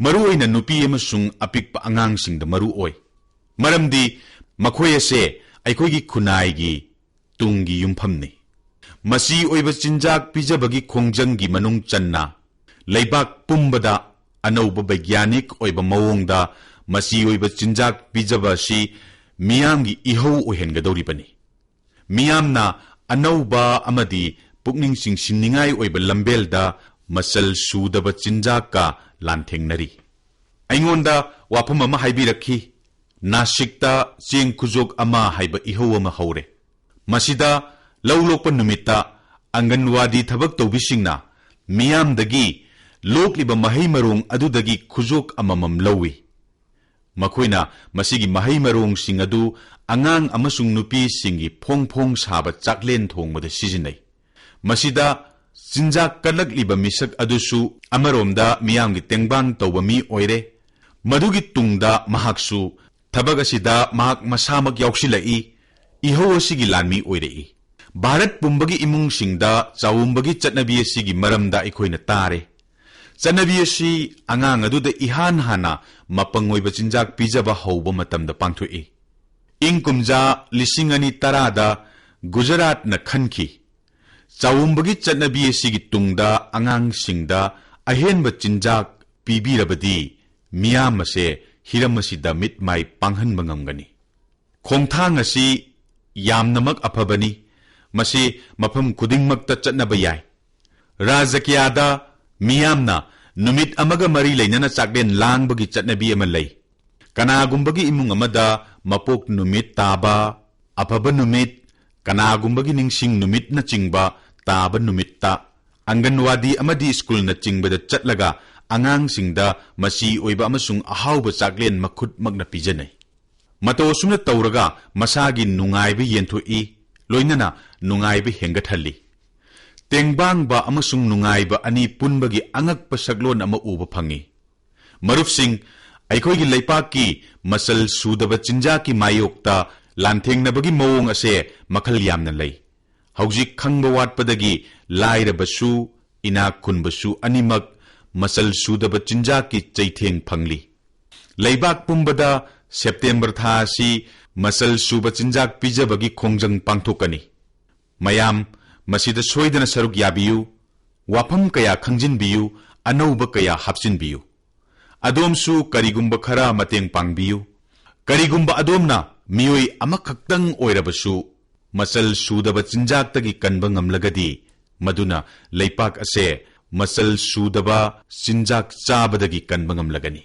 ꯃꯔꯨꯑꯣꯏꯅ ꯅꯨꯄꯤ ꯑꯃꯁꯨꯡ ꯑꯄꯤꯛꯄ ꯑꯉꯥꯡꯁꯤꯡꯗ ꯃꯔꯨ ꯑꯣꯏ, ꯃꯔꯝꯗꯤ ꯃꯈꯣꯏ ꯑꯁꯦ ꯑꯩꯈꯣꯏꯒꯤ ꯈꯨꯟꯅꯥꯏꯒꯤ ꯇꯨꯡꯒꯤ ꯌꯨꯝꯐꯝꯅꯤ꯫ ꯃꯆꯤ ꯑꯣꯏꯕ ꯆꯤꯟꯖꯥꯛ ꯄꯤꯖꯕꯒꯤ ꯈꯣꯡꯖꯪꯒꯤ ꯃꯅꯨꯡ ꯆꯟꯅ ꯂꯩꯕꯥꯛ ꯄꯨꯝꯕꯗ ꯑꯅꯧꯕ ꯕꯩꯒ꯭ꯌꯥꯅꯤꯛ ꯑꯣꯏꯕ ꯃꯑꯣꯡꯗ ꯃꯆꯤ ꯑꯣꯏꯕ ꯆꯤꯟꯖꯥꯛ ꯄꯤꯖꯕ ꯑꯁꯤ ꯃꯤꯌꯥꯝꯒꯤ ꯏꯍꯧ ꯑꯣꯏꯍꯟꯒꯗꯧꯔꯤꯕꯅꯤ꯫ ꯃꯤꯌꯥꯝꯅ ꯑꯅꯧꯕ ꯑꯃꯗꯤ ꯄꯨꯛꯅꯤꯡ ꯆꯤꯡꯁꯤꯟꯅꯤꯡꯉꯥꯏ ꯑꯣꯏꯕ ꯂꯝꯕꯦꯜꯗ ꯃꯆꯜ ꯁꯨꯗꯕ ꯆꯤꯟꯖꯥꯛꯀ ꯂꯥꯟꯊꯦꯡꯅꯔꯤ꯫ ꯑꯩꯉꯣꯟꯗ ꯋꯥꯐꯝ ꯑꯃ ꯍꯥꯏꯕꯤꯔꯛꯈꯤ, "ꯅꯥꯁꯤꯛꯇ ꯆꯦꯡ ꯈꯨꯖꯣꯛ ꯑꯃ" ꯍꯥꯏꯕ ꯏꯍꯧ ꯑꯃ ꯍꯧꯔꯦ꯫ ꯃꯁꯤꯗ ꯂꯧ ꯂꯣꯛꯄ ꯅꯨꯃꯤꯠꯇ ꯑꯪꯒꯟꯋꯥꯗꯤ ꯊꯕꯛ ꯇꯧꯕꯤꯁꯤꯡꯅ ꯃꯤꯌꯥꯝꯗꯒꯤ ꯂꯣꯛꯂꯤꯕ ꯃꯍꯩ ꯃꯔꯣꯡ ꯑꯗꯨꯗꯒꯤ ꯈꯨꯖꯣꯛ ꯑꯃꯃꯝ ꯂꯧꯏ꯫ ꯃꯈꯣꯏꯅ ꯃꯁꯤꯒꯤ ꯃꯍꯩ ꯃꯔꯣꯡꯁꯤꯡ ꯑꯗꯨ ꯑꯉꯥꯡ ꯑꯃꯁꯨꯡ ꯅꯨꯄꯤꯁꯤꯡꯒꯤ ꯐꯣꯡ ꯐꯣꯡ ꯁꯥꯕ ꯆꯥꯛꯂꯦꯟ ꯊꯣꯡꯕꯗ ꯁꯤꯖꯤꯟꯅꯩ꯫ ꯃꯁꯤꯗ ꯆꯤꯟꯖꯥꯛ ꯀꯠꯂꯛꯂꯤꯕ ꯃꯤꯁꯛ ꯑꯗꯨꯁꯨ ꯑꯃꯔꯣꯝꯗ ꯃꯤꯌꯥꯝꯒꯤ ꯇꯦꯡꯕꯥꯡ ꯇꯧꯕ ꯃꯤ ꯑꯣꯏꯔꯦ꯫ ꯃꯗꯨꯒꯤ ꯇꯨꯡꯗ ꯃꯍꯥꯛꯁꯨ ꯊꯕꯛ ꯑꯁꯤꯗ ꯃꯍꯥꯛ ꯃꯁꯥꯃꯛ ꯌꯥꯎꯁꯤꯜꯂꯛꯏ꯫ ꯏꯍꯧ ꯑꯁꯤꯒꯤ ꯂꯥꯟꯃꯤ ꯑꯣꯏꯔꯛꯏ꯫ ꯚꯥꯔꯠ ꯄꯨꯝꯕꯒꯤ ꯏꯃꯨꯡꯁꯤꯡꯗ ꯆꯥꯎꯝꯕꯒꯤ ꯆꯠꯅꯕꯤ ꯑꯁꯤꯒꯤ ꯃꯔꯝꯗ ꯑꯩꯈꯣꯏꯅ ꯇꯥꯔꯦ꯫ ꯆꯠꯅꯕꯤ ꯑꯁꯤ ꯑꯉꯥꯡ ꯑꯗꯨꯗ ꯏꯍꯥꯟ ꯍꯥꯟꯅ ꯃꯄꯪ ꯑꯣꯏꯕ ꯆꯤꯟꯖꯥꯛ ꯄꯤꯖꯕ ꯍꯧꯕ ꯃꯇꯝꯗ ꯄꯥꯡꯊꯣꯛꯏ꯫ ꯏꯪ ꯀꯨꯝꯖꯥ ꯂꯤꯁꯤꯡ ꯑꯅꯤ ꯇꯔꯥꯗ ꯒꯨꯖꯔꯥꯠꯅ ꯈꯟꯈꯤ, ꯆꯥꯎꯝꯕꯒꯤ ꯆꯠꯅꯕꯤ ꯑꯁꯤꯒꯤ ꯇꯨꯡꯗ ꯑꯉꯥꯡꯁꯤꯡꯗ ꯑꯍꯦꯟꯕ ꯆꯤꯟꯖꯥꯛ ꯄꯤꯕꯤꯔꯕꯗꯤ ꯃꯤꯌꯥꯝ ꯑꯁꯦ ꯍꯤꯔꯝ ꯑꯁꯤꯗ ꯃꯤꯠ ꯃꯥꯏ ꯄꯥꯡꯍꯟꯕ ꯉꯝꯒꯅꯤ꯫ ꯈꯣꯡꯊꯥꯡ ꯑꯁꯤ ꯌꯥꯝꯅꯃꯛ ꯑꯐꯕꯅꯤ꯫ ꯃꯁꯤ ꯃꯐꯝ ꯈꯨꯗꯤꯡꯃꯛꯇ ꯆꯠꯅꯕ ꯌꯥꯏ꯫ ꯔꯥꯖꯀꯤꯌꯥꯗ ꯃꯤꯌꯥꯝꯅ ꯅꯨꯃꯤꯠ ꯑꯃꯒ ꯃꯔꯤ ꯂꯩꯅꯅ ꯆꯥꯛꯂꯦꯟ ꯂꯥꯡꯕꯒꯤ ꯆꯠꯅꯕꯤ ꯑꯃ ꯂꯩ꯫ ꯀꯅꯥꯒꯨꯝꯕꯒꯤ ꯏꯃꯨꯡ ꯑꯃꯗ ꯃꯄꯣꯛ ꯅꯨꯃꯤꯠ ꯇꯥꯕ, ꯑꯐꯕ ꯅꯨꯃꯤꯠ, ꯀꯅꯥꯒꯨꯝꯕꯒꯤ ꯅꯤꯡꯁꯤꯡ ꯅꯨꯃꯤꯠꯅꯆꯤꯡꯕ ꯇꯥꯕ ꯅꯨꯃꯤꯠꯇ ꯑꯪꯒꯟꯋꯥꯗꯤ ꯑꯃꯗꯤ ꯁ꯭ꯀꯨꯜꯅꯆꯤꯡꯕꯗ ꯆꯠꯂꯒ ꯑꯉꯥꯡꯁꯤꯡꯗ ꯃꯆꯤ ꯑꯣꯏꯕ ꯑꯃꯁꯨꯡ ꯑꯍꯥꯎꯕ ꯆꯥꯛꯂꯦꯟ ꯃꯈꯨꯠꯃꯛꯅ ꯄꯤꯖꯅꯩ꯫ ꯃꯇꯧ ꯑꯁꯨꯝꯅ ꯇꯧꯔꯒ ꯃꯁꯥꯒꯤ ꯅꯨꯡꯉꯥꯏꯕ ꯌꯦꯟꯊꯣꯛꯏ, ꯂꯣꯏꯅꯅ ꯅꯨꯡꯉꯥꯏꯕ ꯍꯦꯟꯒꯠꯍꯜꯂꯤ꯫ ꯇꯦꯡꯕꯥꯡꯕ ꯑꯃꯁꯨꯡ ꯅꯨꯡꯉꯥꯏꯕ ꯑꯅꯤ ꯄꯨꯟꯕꯒꯤ ꯑꯉꯛꯄ ꯁꯛꯂꯣꯟ ꯑꯃ ꯎꯕ ꯐꯪꯏ꯫ ꯃꯔꯨꯞꯁꯤꯡ, ꯑꯩꯈꯣꯏꯒꯤ ꯂꯩꯄꯥꯛꯀꯤ ꯃꯆꯜ ꯁꯨꯗꯕ ꯆꯤꯟꯖꯥꯛꯀꯤ ꯃꯥꯌꯣꯛꯇ ꯂꯥꯟꯊꯦꯡꯅꯕꯒꯤ ꯃꯑꯣꯡ ꯑꯁꯦ ꯃꯈꯜ ꯌꯥꯝꯅ ꯂꯩ꯫ ꯍꯧꯖꯤꯛ ꯈꯪꯕ ꯋꯥꯠꯄꯗꯒꯤ ꯂꯥꯏꯔꯕꯁꯨ, ꯏꯅꯥꯛ ꯈꯨꯟꯕꯁꯨ ꯑꯅꯤꯃꯛ ꯃꯆꯜ ꯁꯨꯗꯕ ꯆꯤꯟꯖꯥꯛꯀꯤ ꯆꯩꯊꯦꯡ ꯐꯪꯂꯤ꯫ ꯂꯩꯕꯥꯛ ꯄꯨꯝꯕꯗ ꯁꯦꯞꯇꯦꯝꯕꯔ ꯊꯥ ꯑꯁꯤ ꯃꯆꯜ ꯁꯨꯕ ꯆꯤꯟꯖꯥꯛ ꯄꯤꯖꯕꯒꯤ ꯈꯣꯡꯖꯪ ꯄꯥꯡꯊꯣꯛꯀꯅꯤ꯫ ꯃꯌꯥꯝ ꯃꯁꯤꯗ ꯁꯣꯏꯗꯅ ꯁꯔꯨꯛ ꯌꯥꯕꯤꯌꯨ꯫ ꯋꯥꯐꯝ ꯀꯌꯥ ꯈꯪꯖꯤꯟꯕꯤꯌꯨ, ꯑꯅꯧꯕ ꯀꯌꯥ ꯍꯥꯞꯆꯤꯟꯕꯤꯌꯨ꯫ ꯑꯗꯣꯝꯁꯨ ꯀꯔꯤꯒꯨꯝꯕ ꯈꯔ ꯃꯇꯦꯡ ꯄꯥꯡꯕꯤꯌꯨ꯫ ꯀꯔꯤꯒꯨꯝꯕ ꯑꯗꯣꯝꯅ ꯃꯤꯑꯣꯏ ꯑꯃꯈꯛꯇꯪ ꯑꯣꯏꯔꯕꯁꯨ ꯃꯆꯜ ꯁꯨꯗꯕ ꯆꯤꯟꯖꯥꯛꯇꯒꯤ ꯀꯟꯕ ꯉꯝꯂꯒꯗꯤ, ꯃꯗꯨꯅ ꯂꯩꯄꯥꯛ ꯑꯁꯦ ꯃꯆꯜ ꯁꯨꯗꯕ ꯆꯤꯟꯖꯥꯛ ꯆꯥꯕꯗꯒꯤ ꯀꯟꯕ ꯉꯝꯂꯒꯅꯤ꯫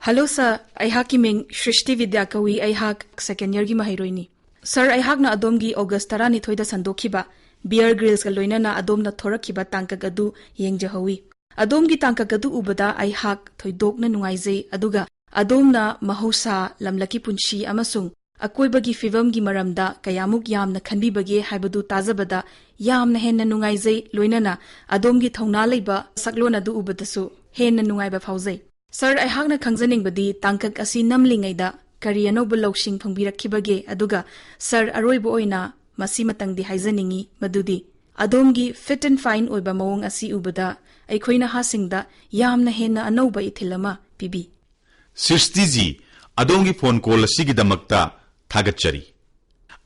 ꯍꯜꯂꯣ ꯁꯥꯔ, ꯑꯩꯍꯥꯛꯀꯤ ꯃꯤꯡ ꯁ꯭ꯔꯤꯁꯇꯤ ꯕꯤꯗ꯭ꯌꯥ ꯀꯧꯏ꯫ ꯑꯩꯍꯥꯛ ꯁꯦꯀꯦꯟꯗ ꯏꯌꯔꯒꯤ ꯃꯍꯩꯔꯣꯏꯅꯤ꯫ ꯁꯥꯔ, ꯑꯩꯍꯥꯛꯅ ꯑꯗꯣꯝꯒꯤ ꯑꯣꯒꯁ ꯇꯔꯥꯅꯤꯊꯣꯏꯗ ꯁꯟꯗꯣꯛꯈꯤꯕ ꯕꯤꯌꯔ ꯒ꯭ꯔꯤꯜꯁꯀ ꯂꯣꯏꯅꯅ ꯑꯗꯣꯝꯅ ꯊꯣꯔꯛꯈꯤꯕ ꯇꯥꯡꯀꯛ ꯑꯗꯨ ꯌꯦꯡꯖꯍꯧꯋꯤ꯫ ꯑꯗꯣꯝꯒꯤ ꯇꯥꯡꯀꯛ ꯑꯗꯨ ꯎꯕꯗ ꯑꯩꯍꯥꯛ ꯊꯣꯏꯗꯣꯛꯅ ꯅꯨꯡꯉꯥꯏꯖꯩ, ꯑꯗꯨꯒ ꯑꯗꯣꯝꯅ ꯃꯍꯧꯁꯥ, ꯂꯝꯂꯛꯀꯤ ꯄꯨꯟꯁꯤ ꯑꯃꯁꯨꯡ ꯑꯀꯣꯏꯕꯒꯤ ꯐꯤꯕꯝꯒꯤ ꯃꯔꯝꯗ ꯀꯌꯥꯃꯨꯛ ꯌꯥꯝꯅ ꯈꯟꯕꯤꯕꯒꯦ ꯍꯥꯏꯕꯗꯨ ꯇꯥꯖꯕꯗ ꯌꯥꯝꯅ ꯍꯦꯟꯅ ꯅꯨꯡꯉꯥꯏꯖꯩ, ꯂꯣꯏꯅꯅ ꯑꯗꯣꯝꯒꯤ ꯊꯧꯅꯥ ꯂꯩꯕ ꯁꯛꯂꯣꯟ ꯑꯗꯨ ꯎꯕꯗꯁꯨ ꯍꯦꯟꯅ ꯅꯨꯡꯉꯥꯏꯕ ꯐꯥꯎꯖꯩ꯫ ꯁꯥꯔ, ꯑꯩꯍꯥꯛꯅ ꯈꯪꯖꯅꯤꯡꯕꯗꯤ ꯇꯥꯡꯀꯛ ꯑꯁꯤ ꯅꯝꯂꯤꯉꯩꯗ ꯀꯔꯤ ꯑꯅꯧꯕ ꯂꯧꯁꯤꯡ ꯐꯪꯕꯤꯔꯛꯈꯤꯕꯒꯦ? ꯑꯗꯨꯒ ꯁꯥꯔ, ꯑꯔꯣꯏꯕ ꯑꯣꯏꯅ ꯃꯁꯤꯃꯇꯪꯗꯤ ꯍꯥꯏꯖꯅꯤꯡꯏ, ꯃꯗꯨꯗꯤ ꯑꯗꯣꯝꯒꯤ fit and fine ꯑꯣꯏꯕ ꯃꯑꯣꯡ ꯑꯁꯤ ꯎꯕꯗ ꯑꯩꯈꯣꯏ ꯅꯍꯥꯁꯤꯡꯗ ꯌꯥꯝꯅ ꯍꯦꯟꯅ ꯑꯅꯧꯕ ꯏꯊꯤꯜ ꯑꯃ ꯄꯤꯕꯤ꯫ ꯁ꯭ꯔꯤꯁꯇꯤꯖꯤ, ꯑꯗꯣꯝꯒꯤ ꯐꯣꯟ ꯀꯣꯜ ꯑꯁꯤꯒꯤꯗꯃꯛꯇ ꯊꯥꯒꯠꯆꯔꯤ꯫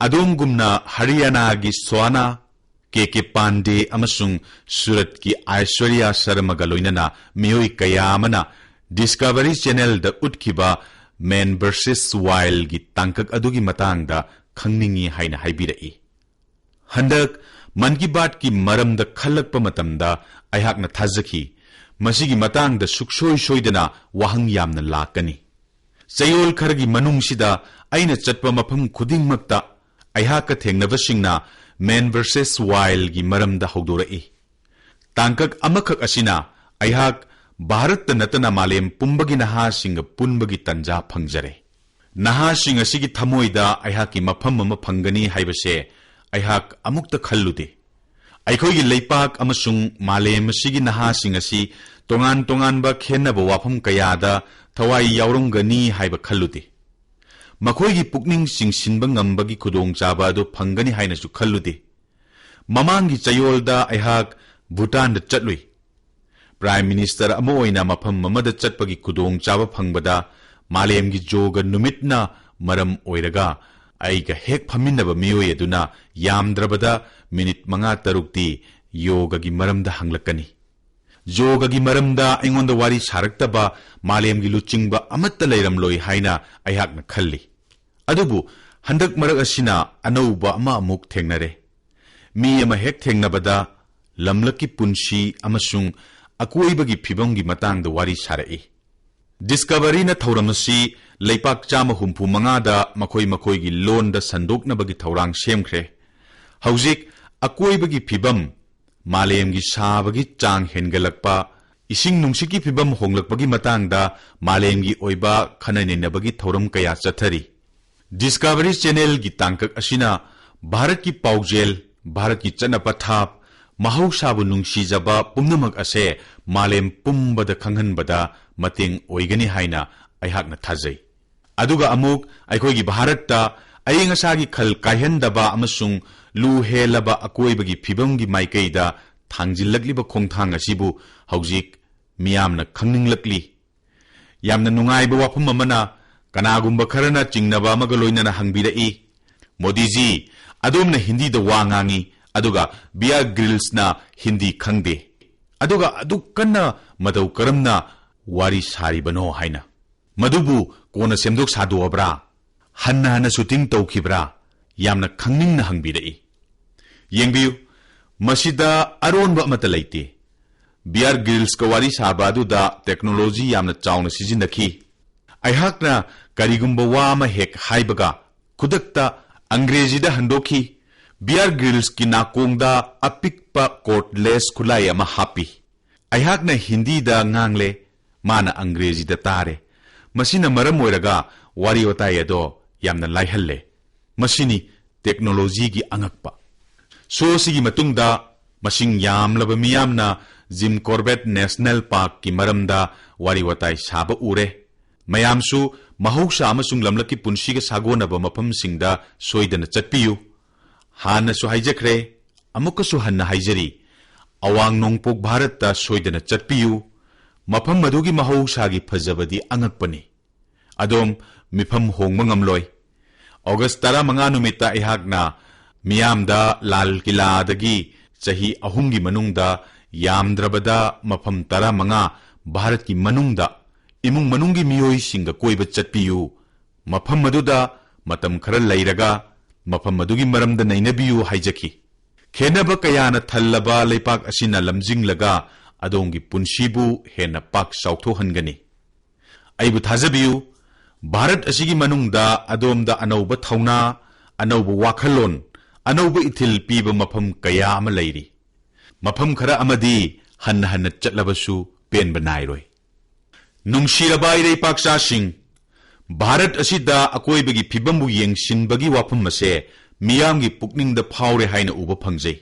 ꯑꯗꯣꯝꯒꯨꯝꯅ ꯍꯔꯤꯌꯥꯅꯥꯒꯤ ꯁ꯭ꯋꯥꯅꯥ, ꯀꯦ ꯀꯦ ꯄꯥꯟꯗꯦ ꯑꯃꯁꯨꯡ ꯁꯨꯔꯠꯀꯤ ꯑꯥꯏꯁ꯭ꯋꯔꯤꯌꯥ ꯁꯔꯃꯒ ꯂꯣꯏꯅꯅ ꯃꯤꯑꯣꯏ ꯀꯌꯥ ꯑꯃꯅ ꯗꯤꯁꯀꯚꯔꯤ ꯆꯦꯅꯦꯜꯗ ꯎꯠꯈꯤꯕ ꯃꯦꯟ ꯚꯔꯁꯦꯁ ꯋꯥꯏꯜꯒꯤ ꯇꯥꯡꯀꯛ ꯑꯗꯨꯒꯤ ꯃꯇꯥꯡꯗ ꯈꯪꯅꯤꯡꯏ ꯍꯥꯏꯅ ꯍꯥꯏꯕꯤꯔꯛꯏ꯫ ꯍꯟꯗꯛ ꯃꯟ ꯀꯤ ꯕꯥꯠꯀꯤ ꯃꯔꯝꯗ ꯈꯜꯂꯛꯄ ꯃꯇꯝꯗ ꯑꯩꯍꯥꯛꯅ ꯊꯥꯖꯈꯤ, ꯃꯁꯤꯒꯤ ꯃꯇꯥꯡꯗ ꯁꯨꯛꯁꯣꯏ ꯁꯣꯏꯗꯅ ꯋꯥꯍꯪ ꯌꯥꯝꯅ ꯂꯥꯛꯀꯅꯤ꯫ ꯆꯌꯣꯜ ꯈꯔꯒꯤ ꯃꯅꯨꯡꯁꯤꯗ ꯑꯩꯅ ꯆꯠꯄ ꯃꯐꯝ ꯈꯨꯗꯤꯡꯃꯛꯇ ꯑꯩꯍꯥꯛꯀ ꯊꯦꯡꯅꯕꯁꯤꯡꯅ ꯃꯦꯟ ꯚꯔꯁꯦꯁ ꯋꯥꯏꯜꯒꯤ ꯃꯔꯝꯗ ꯍꯧꯗꯣꯔꯛꯏ꯫ ꯇꯥꯡꯀꯛ ꯑꯃꯈꯛ ꯑꯁꯤꯅ ꯑꯩꯍꯥꯛ ꯚꯥꯔꯠꯇ ꯅꯠꯇꯅ ꯃꯥꯂꯦꯝ ꯄꯨꯝꯕꯒꯤ ꯅꯍꯥꯁꯤꯡꯒ ꯄꯨꯟꯕꯒꯤ ꯇꯟꯖꯥ ꯐꯪꯖꯔꯦ꯫ ꯅꯍꯥꯁꯤꯡ ꯑꯁꯤꯒꯤ ꯊꯃꯣꯏꯗ ꯑꯩꯍꯥꯛꯀꯤ ꯃꯐꯝ ꯑꯃ ꯐꯪꯒꯅꯤ ꯍꯥꯏꯕꯁꯦ ꯑꯩꯍꯥꯛ ꯑꯃꯨꯛꯇ ꯈꯜꯂꯨꯗꯦ꯫ ꯑꯩꯈꯣꯏꯒꯤ ꯂꯩꯄꯥꯛ ꯑꯃꯁꯨꯡ ꯃꯥꯂꯦꯝ ꯑꯁꯤꯒꯤ ꯅꯍꯥꯁꯤꯡ ꯑꯁꯤ ꯇꯣꯉꯥꯟ ꯇꯣꯉꯥꯟꯕ ꯈꯦꯟꯅꯕ ꯋꯥꯐꯝ ꯀꯌꯥꯗ ꯊꯋꯥꯏ ꯌꯥꯎꯔꯝꯒꯅꯤ ꯍꯥꯏꯕ ꯈꯜꯂꯨꯗꯦ꯫ ꯃꯈꯣꯏꯒꯤ ꯄꯨꯛꯅꯤꯡ ꯆꯤꯡꯁꯤꯟꯕ ꯉꯝꯕꯒꯤ ꯈꯨꯗꯣꯡꯆꯥꯕ ꯑꯗꯨ ꯐꯪꯒꯅꯤ ꯍꯥꯏꯅꯁꯨ ꯈꯜꯂꯨꯗꯦ꯫ ꯃꯃꯥꯡꯒꯤ ꯆꯌꯣꯜꯗ ꯑꯩꯍꯥꯛ ꯚꯨꯇꯥꯟꯗ ꯆꯠꯂꯨꯏ꯫ ꯄ꯭ꯔꯥꯏꯝ ꯃꯤꯅꯤꯁꯇꯔ ꯑꯃ ꯑꯣꯏꯅ ꯃꯐꯝ ꯑꯃꯗ ꯆꯠꯄꯒꯤ ꯈꯨꯗꯣꯡꯆꯥꯕ ꯐꯪꯕꯗ ꯃꯥꯂꯦꯝꯒꯤ ꯌꯣꯒ ꯅꯨꯃꯤꯠꯅ ꯃꯔꯝ ꯑꯣꯏꯔꯒ ꯑꯩꯒ ꯍꯦꯛ ꯐꯝꯃꯤꯟꯅꯕ ꯃꯤꯑꯣꯏ ꯑꯗꯨꯅ ꯌꯥꯝꯗ꯭ꯔꯕꯗ ꯃꯤꯅꯤꯠ ꯃꯉꯥ ꯇꯔꯨꯛꯇꯤ ꯌꯣꯒꯒꯤ ꯃꯔꯝꯗ ꯍꯪꯂꯛꯀꯅꯤ꯫ ꯌꯣꯒꯒꯤ ꯃꯔꯝꯗ ꯑꯩꯉꯣꯟꯗ ꯋꯥꯔꯤ ꯁꯥꯔꯛꯇꯕ ꯃꯥꯂꯦꯝꯒꯤ ꯂꯨꯆꯤꯡꯕ ꯑꯃꯠꯇ ꯂꯩꯔꯝꯂꯣꯏ ꯍꯥꯏꯅ ꯑꯩꯍꯥꯛꯅ ꯈꯜꯂꯤ꯫ ꯑꯗꯨꯕꯨ ꯍꯟꯗꯛ ꯃꯔꯛ ꯑꯁꯤꯅ ꯑꯅꯧꯕ ꯑꯃ ꯑꯃꯨꯛ ꯊꯦꯡꯅꯔꯦ꯫ ꯃꯤ ꯑꯃ ꯍꯦꯛ ꯊꯦꯡꯅꯕꯗ ꯂꯝꯂꯛꯀꯤ ꯄꯨꯟꯁꯤ ꯑꯃꯁꯨꯡ ꯑꯀꯣꯏꯕꯒꯤ ꯐꯤꯕꯝꯒꯤ ꯃꯇꯥꯡꯗ ꯋꯥꯔꯤ ꯁꯥꯔꯛꯏ꯫ ꯗꯤꯁꯀꯚꯔꯤꯅ ꯊꯧꯔꯝ ꯑꯁꯤ ꯂꯩꯄꯥꯛ ꯆꯥꯝꯃ ꯍꯨꯝꯐꯨ ꯃꯉꯥꯗ ꯃꯈꯣꯏ ꯃꯈꯣꯏꯒꯤ ꯂꯣꯟꯗ ꯁꯟꯗꯣꯛꯅꯕꯒꯤ ꯊꯧꯔꯥꯡ ꯁꯦꯝꯈ꯭ꯔꯦ꯫ ꯍꯧꯖꯤꯛ ꯑꯀꯣꯏꯕꯒꯤ ꯐꯤꯕꯝ, ꯃꯥꯂꯦꯝꯒꯤ ꯁꯥꯕꯒꯤ ꯆꯥꯡ ꯍꯦꯟꯒꯠꯂꯛꯄ, ꯏꯁꯤꯡ ꯅꯨꯡꯁꯤꯠꯀꯤ ꯐꯤꯕꯝ ꯍꯣꯡꯂꯛꯄꯒꯤ ꯃꯇꯥꯡꯗ ꯃꯥꯂꯦꯝꯒꯤ ꯑꯣꯏꯕ ꯈꯟꯅ ꯅꯩꯅꯕꯒꯤ ꯊꯧꯔꯝ ꯀꯌꯥ ꯆꯠꯊꯔꯤ꯫ Discovery Channelꯒꯤ ꯇꯥꯡꯀꯛ ꯑꯁꯤꯅ ꯚꯥꯔꯠꯀꯤ ꯄꯥꯎꯖꯦꯜ, ꯚꯥꯔꯠꯀꯤ ꯆꯠꯅ ꯄꯊꯥꯞ, ꯃꯍꯧꯁꯥꯕꯨ ꯅꯨꯡꯁꯤꯖꯕ ꯄꯨꯝꯅꯃꯛ ꯑꯁꯦ ꯃꯥꯂꯦꯝ ꯄꯨꯝꯕꯗ ꯈꯪꯍꯟꯕꯗ ꯃꯇꯦꯡ ꯑꯣꯏꯒꯅꯤ ꯍꯥꯏꯅ ꯑꯩꯍꯥꯛꯅ ꯊꯥꯖꯩ꯫ ꯑꯗꯨꯒ ꯑꯃꯨꯛ ꯑꯩꯈꯣꯏꯒꯤ ꯚꯥꯔꯠꯇ ꯑꯏꯪ ꯑꯁꯥꯒꯤ ꯈꯜ ꯀꯥꯏꯍꯟꯗꯕ ꯑꯃꯁꯨꯡ ꯂꯨ ꯍꯦꯜꯂꯕ ꯑꯀꯣꯏꯕꯒꯤ ꯐꯤꯕꯝꯒꯤ ꯃꯥꯏꯀꯩꯗ ꯊꯥꯡꯖꯤꯜꯂꯛꯂꯤꯕ ꯈꯣꯡꯊꯥꯡ ꯑꯁꯤꯕꯨ ꯍꯧꯖꯤꯛ ꯃꯤꯌꯥꯝꯅ ꯈꯪꯅꯤꯡꯂꯛꯂꯤ꯫ ꯌꯥꯝꯅ ꯅꯨꯡꯉꯥꯏꯕ ꯋꯥꯐꯝ ꯑꯃꯅ, ꯀꯅꯥꯒꯨꯝꯕ ꯈꯔꯅ ꯆꯤꯡꯅꯕ ꯑꯃꯒ ꯂꯣꯏꯅꯅ ꯍꯪꯕꯤꯔꯛꯏ, "ꯃꯣꯗꯤꯖꯤ, ꯑꯗꯣꯝꯅ ꯍꯤꯟꯗꯤꯗ ꯋꯥ ꯉꯥꯡꯉꯤ, ꯑꯗꯨꯒ ꯕꯤꯌꯥꯔ ꯒ꯭ꯔꯤꯜꯁꯅ ꯍꯤꯟꯗꯤ ꯈꯪꯗꯦ, ꯑꯗꯨꯒ ꯑꯗꯨꯛ ꯀꯟꯅ ꯃꯇꯧ ꯀꯔꯝꯅ ꯋꯥꯔꯤ ꯁꯥꯔꯤꯕꯅꯣ?" ꯍꯥꯏꯅ꯫ ꯃꯗꯨꯕꯨ ꯀꯣꯟꯅ ꯁꯦꯝꯗꯣꯛ ꯁꯥꯗꯣꯛꯑꯕ꯭ꯔꯥ? ꯍꯟꯅ ꯍꯟꯅ ꯁꯨꯇꯤꯡ ꯇꯧꯈꯤꯕ꯭ꯔꯥ? ꯌꯥꯝꯅ ꯈꯪꯅꯤꯡꯅ ꯍꯪꯕꯤꯔꯛꯏ꯫ ꯌꯦꯡꯕꯤꯌꯨ, ꯃꯁꯤꯗ ꯑꯔꯣꯟꯕ ꯑꯃꯠꯇ ꯂꯩꯇꯦ꯫ ꯕꯤꯌꯥꯔ ꯒ꯭ꯔꯤꯜꯁꯀ ꯋꯥꯔꯤ ꯁꯥꯕ ꯑꯗꯨꯗ ꯇꯦꯛꯅꯣꯂꯣꯖꯤ ꯌꯥꯝꯅ ꯆꯥꯎꯅ ꯁꯤꯖꯤꯟꯅꯈꯤ꯫ ꯑꯩꯍꯥꯛꯅ ꯀꯔꯤꯒꯨꯝꯕ ꯋꯥ ꯑꯃ ꯍꯦꯛ ꯍꯥꯏꯕꯒ ꯈꯨꯗꯛꯇ ꯑꯪꯒ꯭ꯔꯦꯖꯤꯗ ꯍꯟꯗꯣꯛꯈꯤ꯫ ꯕꯤꯌꯥꯔ ꯒ꯭ꯔꯤꯜꯁꯀꯤ ꯅꯥꯀꯣꯡꯗ ꯑꯄꯤꯛꯄ ꯀꯣꯔꯗꯂꯦꯁ ꯈꯨꯠꯂꯥꯏ ꯑꯃ ꯍꯥꯞꯄꯤ꯫ ꯑꯩꯍꯥꯛꯅ ꯍꯤꯟꯗꯤꯗ ꯉꯥꯡꯂꯦ, ꯃꯥꯅ ꯑꯪꯒ꯭ꯔꯦꯖꯤꯗ ꯇꯥꯔꯦ꯫ ꯃꯁꯤꯅ ꯃꯔꯝ ꯑꯣꯏꯔꯒ ꯋꯥꯔꯤ ꯋꯥꯇꯥꯏ ꯑꯗꯣ ꯌꯥꯝꯅ ꯂꯥꯏꯍꯜꯂꯦ꯫ ꯃꯁꯤꯅꯤ ꯇꯦꯛꯅꯣꯂꯣꯖꯤꯒꯤ ꯑꯉꯛꯄ꯫ ꯁꯣ ꯑꯁꯤꯒꯤ ꯃꯇꯨꯡꯗ ꯃꯁꯤꯡ ꯌꯥꯝꯂꯕ ꯃꯤꯌꯥꯝꯅ ꯖꯤꯝ ꯀꯣꯔꯕꯦꯠ ꯅꯦꯁꯅꯦꯜ ꯄꯥꯔꯛꯀꯤ ꯃꯔꯝꯗ ꯋꯥꯔꯤ ꯋꯥꯇꯥꯏ ꯁꯥꯕ ꯎꯔꯦ꯫ ꯃꯌꯥꯝꯁꯨ ꯃꯍꯧꯁꯥ ꯑꯃꯁꯨꯡ ꯂꯝꯂꯛꯀꯤ ꯄꯨꯟꯁꯤꯒ ꯁꯥꯒꯣꯟꯅꯕ ꯃꯐꯝꯁꯤꯡꯗ ꯁꯣꯏꯗꯅ ꯆꯠꯄꯤꯌꯨ꯫ ꯍꯥꯟꯅꯁꯨ ꯍꯥꯏꯖꯈ꯭ꯔꯦ, ꯑꯃꯨꯛꯀꯁꯨ ꯍꯟꯅ ꯍꯥꯏꯖꯔꯤ, ꯑꯋꯥꯡ ꯅꯣꯡꯄꯣꯛ ꯚꯥꯔꯠꯇ ꯁꯣꯏꯗꯅ ꯆꯠꯄꯤꯌꯨ꯫ ꯃꯐꯝ ꯑꯗꯨꯒꯤ ꯃꯍꯧꯁꯥꯒꯤ ꯐꯖꯕꯗꯤ ꯑꯉꯛꯄꯅꯤ꯫ ꯑꯗꯣꯝ ꯃꯤꯐꯝ ꯍꯣꯡꯕ ꯉꯝꯂꯣꯏ꯫ ꯑꯣꯒꯁ ꯇꯔꯥꯃꯉꯥ ꯅꯨꯃꯤꯠꯇ ꯑꯩꯍꯥꯛꯅ ꯃꯤꯌꯥꯝꯗ ꯂꯥꯜ ꯀꯤꯂꯥꯗꯒꯤ ꯆꯍꯤ ꯑꯍꯨꯝꯒꯤ ꯃꯅꯨꯡꯗ ꯌꯥꯝꯗ꯭ꯔꯕꯗ ꯃꯐꯝ ꯇꯔꯥꯃꯉꯥ ꯚꯥꯔꯠꯀꯤ ꯃꯅꯨꯡꯗ ꯏꯃꯨꯡ ꯃꯅꯨꯡꯒꯤ ꯃꯤꯑꯣꯏꯁꯤꯡꯒ ꯀꯣꯏꯕ ꯆꯠꯄꯤꯌꯨ꯫ ꯃꯐꯝ ꯑꯗꯨꯗ ꯃꯇꯝ ꯈꯔ ꯂꯩꯔꯒ ꯃꯐꯝ ꯑꯗꯨꯒꯤ ꯃꯔꯝꯗ ꯅꯩꯅꯕꯤꯌꯨ ꯍꯥꯏꯖꯈꯤ꯫ ꯈꯦꯟꯅꯕ ꯀꯌꯥꯅ ꯊꯜꯂꯕ ꯂꯩꯄꯥꯛ ꯑꯁꯤꯅ ꯂꯝꯖꯤꯡꯂꯒ ꯑꯗꯣꯝꯒꯤ ꯄꯨꯟꯁꯤꯕꯨ ꯍꯦꯟꯅ ꯄꯥꯛ ꯆꯥꯎꯊꯣꯛꯍꯟꯒꯅꯤ꯫ ꯑꯩꯕꯨ ꯊꯥꯖꯕꯤꯌꯨ, ꯚꯥꯔꯠ ꯑꯁꯤꯒꯤ ꯃꯅꯨꯡꯗ ꯑꯗꯣꯝꯗ ꯑꯅꯧꯕ ꯊꯧꯅꯥ, ꯑꯅꯧꯕ ꯋꯥꯈꯜꯂꯣꯟ, ꯑꯅꯧꯕ ꯏꯊꯤꯜ ꯄꯤꯕ ꯃꯐꯝ ꯀꯌꯥ ꯑꯃ ꯂꯩꯔꯤ꯫ ꯃꯐꯝ ꯈꯔ ꯑꯃꯗꯤ ꯍꯟꯅ ꯍꯟꯅ ꯆꯠꯂꯕꯁꯨ ꯄꯦꯟꯕ ꯅꯥꯏꯔꯣꯏ꯫ ꯅꯨꯡꯁꯤꯔꯕ ꯏꯔꯩꯄꯥꯛꯆꯥꯁꯤꯡ, ꯚꯥꯔꯠ ꯑꯁꯤꯗ ꯑꯀꯣꯏꯕꯒꯤ ꯐꯤꯕꯝꯕꯨ ꯌꯦꯡꯁꯤꯟꯕꯒꯤ ꯋꯥꯐꯝ ꯑꯁꯦ ꯃꯤꯌꯥꯝꯒꯤ ꯄꯨꯛꯅꯤꯡꯗ ꯐꯥꯎꯔꯦ ꯍꯥꯏꯅ ꯎꯕ ꯐꯪꯖꯩ꯫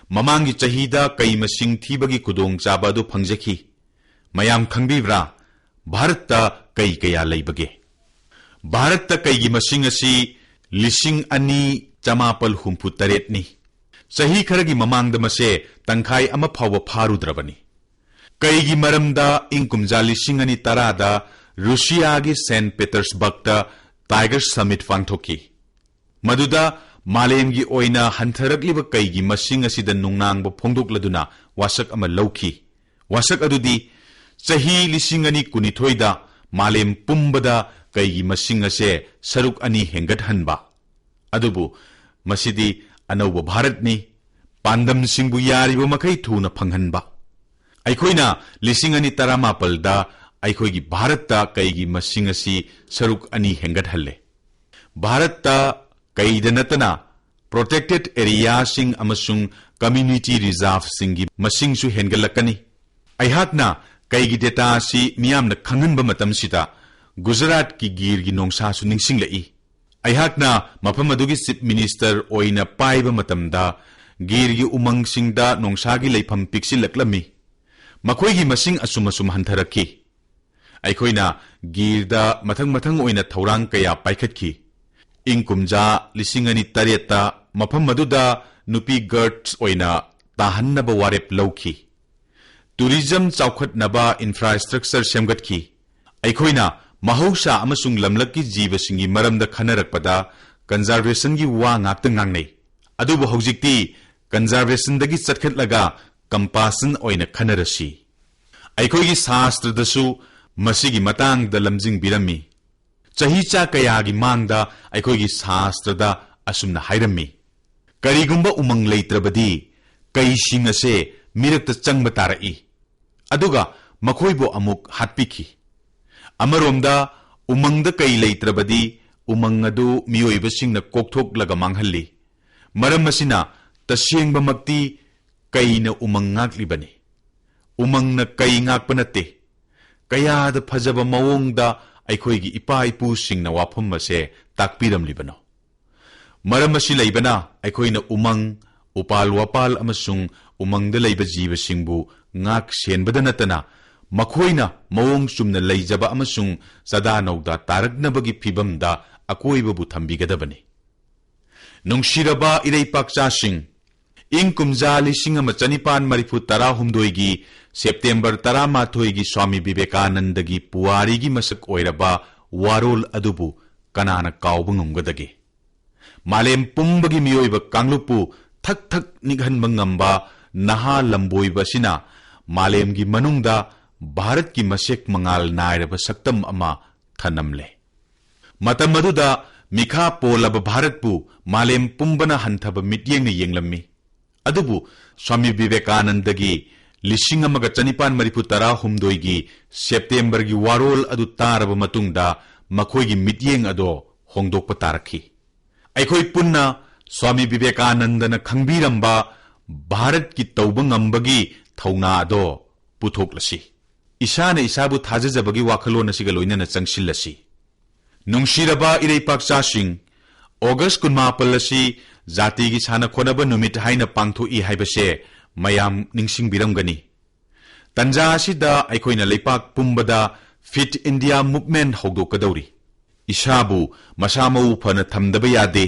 ꯃꯃꯥꯡꯒꯤ ꯆꯍꯤꯗ ꯀꯩ ꯃꯁꯤꯡ ꯊꯤꯕꯒꯤ ꯈꯨꯗꯣꯡꯆꯥꯕ ꯑꯗꯨ ꯐꯪꯖꯈꯤ꯫ ꯃꯌꯥꯝ ꯈꯪꯕꯤꯕ꯭ꯔꯥ? ꯚꯥꯔꯠꯇ ꯀꯩ ꯀꯌꯥ ꯂꯩꯕꯒꯦ? ꯚꯥꯔꯠꯇ ꯀꯩꯒꯤ ꯃꯁꯤꯡ ꯑꯁꯤ ꯂꯤꯁꯤꯡ ꯑꯅꯤ ꯆꯃꯥꯄꯜ ꯍꯨꯝꯐꯨ ꯇꯔꯦꯠꯅꯤ꯫ ꯆꯍꯤ ꯈꯔꯒꯤ ꯃꯃꯥꯡꯗ ꯃꯁꯦ ꯇꯪꯈꯥꯏ ꯑꯃ ꯐꯥꯎꯕ ꯐꯥꯔꯨꯗ꯭ꯔꯕꯅꯤ꯫ ꯀꯩꯒꯤ ꯃꯔꯝꯗ ꯏꯪ ꯀꯨꯝꯖꯥ ꯂꯤꯁꯤꯡ ꯑꯅꯤ ꯇꯔꯥꯗ ꯔꯨꯁꯤꯌꯥꯒꯤ ꯁꯦꯟ ꯄꯦꯇꯔꯁꯕꯔꯒꯇ ꯇꯥꯏꯒꯔ ꯁꯃꯤꯠ ꯄꯥꯡꯊꯣꯛꯈꯤ꯫ ꯃꯗꯨꯗ ꯃꯥꯂꯦꯝꯒꯤ ꯑꯣꯏꯅ ꯍꯟꯊꯔꯛꯂꯤꯕ ꯀꯩꯒꯤ ꯃꯁꯤꯡ ꯑꯁꯤꯗ ꯅꯨꯡꯅꯥꯡꯕ ꯐꯣꯡꯗꯣꯛꯂꯗꯨꯅ ꯋꯥꯁꯛ ꯑꯃ ꯂꯧꯈꯤ꯫ ꯋꯥꯁꯛ ꯑꯗꯨꯗꯤ ꯆꯍꯤ ꯂꯤꯁꯤꯡ ꯑꯅꯤ ꯀꯨꯟꯅꯤꯊꯣꯏꯗ ꯃꯥꯂꯦꯝ ꯄꯨꯝꯕꯗ ꯀꯩꯒꯤ ꯃꯁꯤꯡ ꯑꯁꯦ ꯁꯔꯨꯛ ꯑꯅꯤ ꯍꯦꯟꯒꯠꯍꯟꯕ꯫ ꯑꯗꯨꯕꯨ ꯃꯁꯤꯗꯤ ꯑꯅꯧꯕ ꯚꯥꯔꯠꯅꯤ꯫ ꯄꯥꯟꯗꯝꯁꯤꯡꯕꯨ ꯌꯥꯔꯤꯕ ꯃꯈꯩ ꯊꯨꯅ ꯐꯪꯍꯟꯕ꯫ ꯑꯩꯈꯣꯏꯅ ꯂꯤꯁꯤꯡ ꯑꯅꯤ ꯇꯔꯥꯃꯥꯄꯜꯗ ꯑꯩꯈꯣꯏꯒꯤ ꯚꯥꯔꯠꯇ ꯀꯩꯒꯤ ꯃꯁꯤꯡ ꯑꯁꯤ ꯁꯔꯨꯛ ꯑꯅꯤ ꯍꯦꯟꯒꯠꯍꯜꯂꯦ꯫ ꯚꯥꯔꯠꯇ ꯀꯩꯗ ꯅꯠꯇꯅ protected areaꯁꯤꯡ ꯑꯃꯁꯨꯡ community reserveꯁꯤꯡꯒꯤ ꯃꯁꯤꯡꯁꯨ ꯍꯦꯟꯒꯠꯂꯛꯀꯅꯤ꯫ ꯑꯩꯍꯥꯛꯅ ꯀꯩꯒꯤ data ꯑꯁꯤ ꯃꯤꯌꯥꯝꯅ ꯈꯪꯍꯟꯕ ꯃꯇꯝꯁꯤꯗ ꯒꯨꯖꯔꯥꯠꯀꯤ ꯒꯤꯔꯒꯤ ꯅꯣꯡꯁꯥꯁꯨ ꯅꯤꯡꯁꯤꯡꯂꯛꯏ꯫ ꯑꯩꯍꯥꯛꯅ ꯃꯐꯝ ꯑꯗꯨꯒꯤ Chief Minister ꯑꯣꯏꯅ ꯄꯥꯏꯕ ꯃꯇꯝꯗ ꯒꯤꯔꯒꯤ ꯎꯃꯪꯁꯤꯡꯗ ꯅꯣꯡꯁꯥꯒꯤ ꯂꯩꯐꯝ ꯄꯤꯛꯁꯤꯜꯂꯛꯂꯝꯃꯤ꯫ ꯃꯈꯣꯏꯒꯤ ꯃꯁꯤꯡ ꯑꯁꯨꯝ ꯑꯁꯨꯝ ꯍꯟꯊꯔꯛꯈꯤ꯫ ꯑꯩꯈꯣꯏꯅ ꯒꯤꯔꯗ ꯃꯊꯪ ꯃꯊꯪ ꯑꯣꯏꯅ ꯊꯧꯔꯥꯡ ꯀꯌꯥ ꯄꯥꯏꯈꯠꯈꯤ꯫ ꯏꯪ ꯀꯨꯝꯖꯥ ꯂꯤꯁꯤꯡ ꯑꯅꯤ ꯇꯔꯦꯠꯇ ꯃꯐꯝ ꯑꯗꯨꯗ ꯅꯨꯄꯤ guards ꯑꯣꯏꯅ ꯇꯥꯍꯟꯅꯕ ꯋꯥꯔꯦꯞ ꯂꯧꯈꯤ꯫ Tourism ꯆꯥꯎꯈꯠꯅꯕ infrastructure ꯁꯦꯝꯒꯠꯈꯤ꯫ ꯑꯩꯈꯣꯏꯅ ꯃꯍꯧꯁꯥ ꯑꯃꯁꯨꯡ ꯂꯝꯂꯛꯀꯤ ꯖꯤꯕꯁꯤꯡꯒꯤ ꯃꯔꯝꯗ ꯈꯟꯅꯔꯛꯄꯗ conservationꯒꯤ ꯋꯥ ꯉꯥꯛꯇ ꯉꯥꯡꯅꯩ꯫ ꯑꯗꯨꯕꯨ ꯍꯧꯖꯤꯛꯇꯤ conservationꯗꯒꯤ ꯆꯠꯈꯠꯂꯒ compassion ꯑꯣꯏꯅ ꯈꯟꯅꯔꯁꯤ꯫ ꯑꯩꯈꯣꯏꯒꯤ ꯁꯥꯁꯇ꯭ꯔꯗꯁꯨ ꯃꯁꯤꯒꯤ ꯃꯇꯥꯡꯗ ꯂꯝꯖꯤꯡꯕꯤꯔꯝꯃꯤ꯫ ꯆꯍꯤ ꯆꯥ ꯀꯌꯥꯒꯤ ꯃꯥꯡꯗ ꯑꯩꯈꯣꯏꯒꯤ ꯁꯥꯁꯇ꯭ꯔꯗ ꯑꯁꯨꯝꯅ ꯍꯥꯏꯔꯝꯃꯤ, "ꯀꯔꯤꯒꯨꯝꯕ ꯎꯃꯪ ꯂꯩꯇ꯭ꯔꯕꯗꯤ ꯀꯩꯁꯤꯡ ꯑꯁꯦ ꯃꯤꯔꯛꯇ ꯆꯪꯕ ꯇꯥꯔꯛꯏ, ꯑꯗꯨꯒ ꯃꯈꯣꯏꯕꯨ ꯑꯃꯨꯛ ꯍꯥꯠꯄꯤꯈꯤ꯫" ꯑꯃꯔꯣꯝꯗ, ꯎꯃꯪꯗ ꯀꯩ ꯂꯩꯇ꯭ꯔꯕꯗꯤ ꯎꯃꯪ ꯑꯗꯨ ꯃꯤꯑꯣꯏꯕꯁꯤꯡꯅ ꯀꯣꯛꯊꯣꯛꯂꯒ ꯃꯥꯡꯍꯜꯂꯤ꯫ ꯃꯔꯝ ꯑꯁꯤꯅ, ꯇꯁꯦꯡꯕꯃꯛꯇꯤ ꯀꯩꯅ ꯎꯃꯪ ꯉꯥꯛꯂꯤꯕꯅꯤ꯫ ꯎꯃꯪꯅ ꯀꯩ ꯉꯥꯛꯄ ꯅꯠꯇꯦ꯫ ꯀꯌꯥꯗ ꯐꯖꯕ ꯃꯑꯣꯡꯗ ꯑꯩꯈꯣꯏꯒꯤ ꯏꯄꯥ ꯏꯄꯨꯁꯤꯡꯅ ꯋꯥꯐꯝ ꯑꯁꯦ ꯇꯥꯛꯄꯤꯔꯝꯂꯤꯕꯅꯣ꯫ ꯃꯔꯝ ꯑꯁꯤ ꯂꯩꯕꯅ ꯑꯩꯈꯣꯏꯅ ꯎꯃꯪ, ꯎꯄꯥꯜ ꯋꯥꯄꯥꯜ ꯑꯃꯁꯨꯡ ꯎꯃꯪꯗ ꯂꯩꯕ ꯖꯤꯕꯁꯤꯡꯕꯨ ꯉꯥꯛ ꯁꯦꯟꯕꯗ ꯅꯠꯇꯅ, ꯃꯈꯣꯏꯅ ꯃꯑꯣꯡ ꯆꯨꯝꯅ ꯂꯩꯖꯕ ꯑꯃꯁꯨꯡ ꯆꯥꯗꯥ ꯅꯧꯗꯥ ꯇꯥꯔꯛꯅꯕꯒꯤ ꯐꯤꯚꯝꯗ ꯑꯀꯣꯏꯕꯕꯨ ꯊꯝꯕꯤꯒꯗꯕꯅꯤ꯫ ꯅꯨꯡꯁꯤꯔꯕ ꯏꯔꯩꯄꯥꯛꯆꯥꯁꯤꯡ, ꯏꯪ ꯀꯨꯝꯖꯥ ꯂꯤꯁꯤꯡ ꯑꯃ ꯆꯅꯤꯄꯥꯟ ꯃꯔꯤꯐꯨ ꯇꯔꯥꯍꯨꯝꯗꯣꯏꯒꯤ ꯁꯦꯞꯇꯦꯝꯕꯔ ꯇꯔꯥꯃꯥꯊꯣꯏꯒꯤ ꯁ꯭ꯋꯥꯃꯤ ꯕꯤꯕꯦꯀꯥꯅꯟꯗꯒꯤ ꯄꯨꯋꯥꯔꯤꯒꯤ ꯃꯁꯛ ꯑꯣꯏꯔꯕ ꯋꯥꯔꯣꯜ ꯑꯗꯨꯕꯨ ꯀꯅꯥꯅ ꯀꯥꯎꯕ ꯉꯝꯒꯗꯒꯦ? ꯃꯥꯂꯦꯝ ꯄꯨꯝꯕꯒꯤ ꯃꯤꯑꯣꯏꯕ ꯀꯥꯡꯂꯨꯞꯄꯨ ꯊꯛ ꯊꯛ ꯅꯤꯛꯍꯟꯕ ꯉꯝꯕ ꯅꯍꯥ ꯂꯝꯕꯣꯏꯕ ꯑꯁꯤꯅ ꯃꯥꯂꯦꯝꯒꯤ ꯃꯅꯨꯡꯗ ꯚꯥꯔꯠꯀꯤ ꯃꯁꯦꯛ ꯃꯉꯥꯜ ꯅꯥꯏꯔꯕ ꯁꯛꯇꯝ ꯑꯃ ꯊꯅꯝꯂꯦ꯫ ꯃꯇꯝ ꯑꯗꯨꯗ ꯃꯤꯈꯥ ꯄꯣꯜꯂꯕ ꯚꯥꯔꯠꯄꯨ ꯃꯥꯂꯦꯝ ꯄꯨꯝꯕꯅ ꯍꯟꯊꯕ ꯃꯤꯠꯌꯦꯡꯅ ꯌꯦꯡꯂꯝꯃꯤ꯫ ꯑꯗꯨꯕꯨ ꯁ꯭ꯋꯥꯃꯤ ꯕꯤꯕꯦꯀꯥꯅꯟꯗꯒꯤ ꯂꯤꯁꯤꯡ ꯑꯃꯒ ꯆꯅꯤꯄꯥꯟ ꯃꯔꯤꯐꯨ ꯇꯔꯥꯍꯨꯝꯗꯣꯏꯒꯤ ꯁꯦꯞꯇꯦꯝꯕꯔꯒꯤ ꯋꯥꯔꯣꯜ ꯑꯗꯨ ꯇꯥꯔꯕ ꯃꯇꯨꯡꯗ ꯃꯈꯣꯏꯒꯤ ꯃꯤꯠꯌꯦꯡ ꯑꯗꯣ ꯍꯣꯡꯗꯣꯛꯄ ꯇꯥꯔꯛꯈꯤ꯫ ꯑꯩꯈꯣꯏ ꯄꯨꯟꯅ ꯁ꯭ꯋꯥꯃꯤ ꯕꯤꯕꯦꯀꯥꯅꯟꯗꯅ ꯈꯪꯕꯤꯔꯝꯕ ꯚꯥꯔꯠꯀꯤ ꯇꯧꯕ ꯉꯝꯕꯒꯤ ꯊꯧꯅꯥ ꯑꯗꯣ ꯄꯨꯊꯣꯛꯂꯁꯤ꯫ ꯏꯁꯥꯅ ꯏꯁꯥꯕꯨ ꯊꯥꯖꯖꯕꯒꯤ ꯋꯥꯈꯜꯂꯣꯟ ꯑꯁꯤꯒ ꯂꯣꯏꯅꯅ ꯆꯪꯁꯤꯜꯂꯁꯤ꯫ ꯅꯨꯡꯁꯤꯔꯕ ꯏꯔꯩꯄꯥꯛꯆꯥꯁꯤꯡ, ꯑꯣꯒꯁ ꯀꯨꯟꯃꯥꯄꯜ ꯑꯁꯤ ꯖꯥꯇꯤꯒꯤ ꯁꯥꯟꯅ ꯈꯣꯠꯅꯕ ꯅꯨꯃꯤꯠ ꯍꯥꯏꯅ ꯄꯥꯡꯊꯣꯛꯏ ꯍꯥꯏꯕꯁꯦ ꯃꯌꯥꯝ ꯅꯤꯡꯁꯤꯡꯕꯤꯔꯝꯒꯅꯤ꯫ ꯇꯟꯖꯥ ꯑꯁꯤꯗ ꯑꯩꯈꯣꯏꯅ ꯂꯩꯄꯥꯛ ꯄꯨꯝꯕꯗ ꯐꯤꯠ ꯏꯟꯗꯤꯌꯥ ꯃꯨꯚꯃꯦꯟꯠ ꯍꯧꯗꯣꯛꯀꯗꯧꯔꯤ꯫ ꯏꯁꯥꯕꯨ ꯃꯁꯥ ꯃꯎ ꯐꯅ ꯊꯝꯗꯕ ꯌꯥꯗꯦ,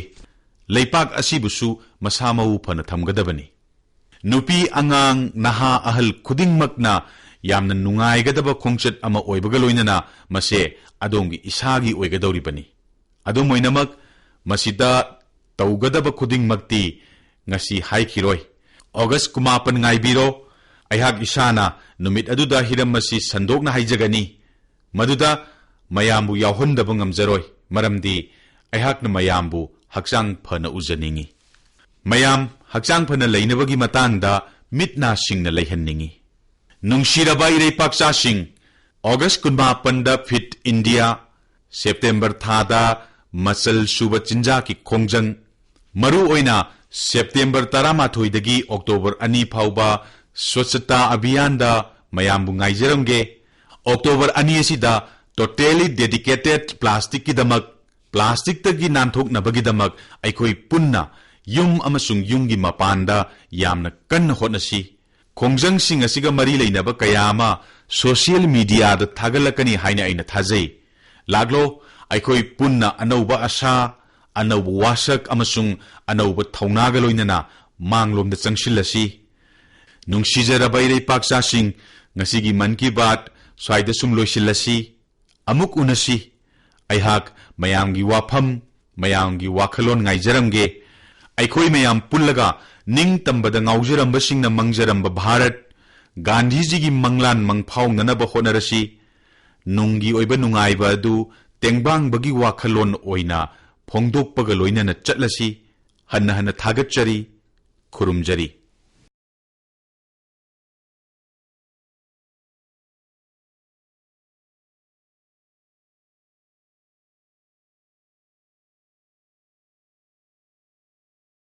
ꯂꯩꯄꯥꯛ ꯑꯁꯤꯕꯨꯁꯨ ꯃꯁꯥ ꯃꯎ ꯐꯅ ꯊꯝꯒꯗꯕꯅꯤ꯫ ꯅꯨꯄꯤ, ꯑꯉꯥꯡ, ꯅꯍꯥ, ꯑꯍꯜ ꯈꯨꯗꯤꯡꯃꯛꯅ ꯌꯥꯝꯅ ꯅꯨꯡꯉꯥꯏꯒꯗꯕ ꯈꯣꯡꯆꯠ ꯑꯃ ꯑꯣꯏꯕꯒ ꯂꯣꯏꯅꯅ ꯃꯁꯦ ꯑꯗꯣꯝꯒꯤ ꯏꯁꯥꯒꯤ ꯑꯣꯏꯒꯗꯧꯔꯤꯕꯅꯤ꯫ ꯑꯗꯨꯝ ꯑꯣꯏꯅꯃꯛ, ꯃꯁꯤꯗ ꯇꯧꯒꯗꯕ ꯈꯨꯗꯤꯡꯃꯛꯇꯤ ꯉꯁꯤ ꯍꯥꯏꯈꯤꯔꯣꯏ꯫ ꯑꯣꯒꯁ ꯀꯨꯟꯃꯥꯄꯟ ꯉꯥꯏꯕꯤꯔꯣ꯫ ꯑꯩꯍꯥꯛ ꯏꯁꯥꯅ ꯅꯨꯃꯤꯠ ꯑꯗꯨꯗ ꯍꯤꯔꯝ ꯑꯁꯤ ꯁꯟꯗꯣꯛꯅ ꯍꯥꯏꯖꯒꯅꯤ꯫ ꯃꯗꯨꯗ ꯃꯌꯥꯝꯕꯨ ꯌꯥꯎꯍꯟꯗꯕ ꯉꯝꯖꯔꯣꯏ, ꯃꯔꯝꯗꯤ ꯑꯩꯍꯥꯛꯅ ꯃꯌꯥꯝꯕꯨ ꯍꯛꯆꯥꯡ ꯐꯅ ꯎꯖꯅꯤꯡꯏ꯫ ꯃꯌꯥꯝ ꯍꯛꯆꯥꯡ ꯐꯅ ꯂꯩꯅꯕꯒꯤ ꯃꯇꯥꯡꯗ ꯃꯤꯠ ꯅꯥ ꯁꯤꯡꯅ ꯂꯩꯍꯟꯅꯤꯡꯏ꯫ ꯅꯨꯡꯁꯤꯔꯕ ꯏꯔꯩꯄꯥꯛꯆꯥꯁꯤꯡ, ꯑꯣꯒꯁ ꯀꯨꯟꯃꯥꯄꯟꯗ ꯐꯤꯠ ꯏꯟꯗꯤꯌꯥ, ꯁꯦꯞꯇꯦꯝꯕꯔ ꯊꯥꯗ ꯃꯆꯜ ꯁꯨꯕ ꯆꯤꯟꯖꯥꯛꯀꯤ ꯈꯣꯡꯖꯪ, ꯃꯔꯨ ꯑꯣꯏꯅ ꯁꯦꯞꯇꯦꯝꯕꯔ ꯇꯔꯥꯃꯥꯊꯣꯏꯗꯒꯤ ꯑꯣꯛꯇꯣꯕꯔ ꯑꯅꯤ ꯐꯥꯎꯕ ꯁ꯭ꯋꯆꯇꯥ ꯑꯚꯤꯌꯥꯟꯗ ꯃꯌꯥꯝꯕꯨ ꯉꯥꯏꯖꯔꯝꯒꯦ꯫ ꯑꯣꯛꯇꯣꯕꯔ ꯑꯅꯤ ꯑꯁꯤꯗ totally dedicated plasticꯀꯤꯗꯃꯛ, plasticꯇꯒꯤ ꯅꯥꯟꯊꯣꯛꯅꯕꯒꯤꯗꯃꯛ ꯑꯩꯈꯣꯏ ꯄꯨꯟꯅ ꯌꯨꯝ ꯑꯃꯁꯨꯡ ꯌꯨꯝꯒꯤ ꯃꯄꯥꯟꯗ ꯌꯥꯝꯅ ꯀꯟꯅ ꯍꯣꯠꯅꯁꯤ꯫ ꯈꯣꯡꯖꯪꯁꯤꯡ ꯑꯁꯤꯒ ꯃꯔꯤ ꯂꯩꯅꯕ ꯀꯌꯥ ꯑꯃ social mediaꯗ ꯊꯥꯒꯠꯂꯛꯀꯅꯤ ꯍꯥꯏꯅ ꯑꯩꯅ ꯊꯥꯖꯩ꯫ ꯂꯥꯛꯂꯣ, ꯑꯩꯈꯣꯏ ꯄꯨꯟꯅ ꯑꯅꯧꯕ ꯑꯁꯥ, ꯑꯅꯧꯕ ꯋꯥꯁꯛ ꯑꯃꯁꯨꯡ ꯑꯅꯧꯕ ꯊꯧꯅꯥꯒ ꯂꯣꯏꯅꯅ ꯃꯥꯡꯂꯣꯝꯗ ꯆꯪꯁꯤꯜꯂꯁꯤ꯫ ꯅꯨꯡꯁꯤꯖꯔꯕ ꯏꯔꯩꯄꯥꯛꯆꯥꯁꯤꯡ, ꯉꯁꯤꯒꯤ ꯃꯟ ꯀꯤ ꯕꯥꯠ ꯁ꯭ꯋꯥꯏꯗ ꯁꯨꯝ ꯂꯣꯏꯁꯤꯜꯂꯁꯤ꯫ ꯑꯃꯨꯛ ꯎꯅꯁꯤ꯫ ꯑꯩꯍꯥꯛ ꯃꯌꯥꯝꯒꯤ ꯋꯥꯐꯝ, ꯃꯌꯥꯝꯒꯤ ꯋꯥꯈꯜꯂꯣꯟ ꯉꯥꯏꯖꯔꯝꯒꯦ꯫ ꯑꯩꯈꯣꯏ ꯃꯌꯥꯝ ꯄꯨꯜꯂꯒ ꯅꯤꯡꯇꯝꯕꯗ ꯉꯥꯎꯖꯔꯝꯕꯁꯤꯡꯅ ꯃꯪꯖꯔꯝꯕ ꯚꯥꯔꯠ, ꯒꯥꯟꯙꯤꯖꯤꯒꯤ ꯃꯪꯂꯥꯟ ꯃꯪꯐꯥꯎꯅꯅꯕ ꯍꯣꯠꯅꯔꯁꯤ꯫ ꯅꯨꯡꯒꯤ ꯑꯣꯏꯕ ꯅꯨꯡꯉꯥꯏꯕ ꯑꯗꯨ ꯇꯦꯡꯕꯥꯡꯕꯒꯤ ꯋꯥꯈꯜꯂꯣꯟ ꯑꯣꯏꯅ ꯐꯣꯡꯗꯣꯛꯄꯒ ꯂꯣꯏꯅꯅ ꯆꯠꯂꯁꯤ꯫ ꯍꯟꯅ ꯍꯟꯅ ꯊꯥꯒꯠꯆꯔꯤ, ꯈꯨꯔꯨꯝꯖꯔꯤ꯫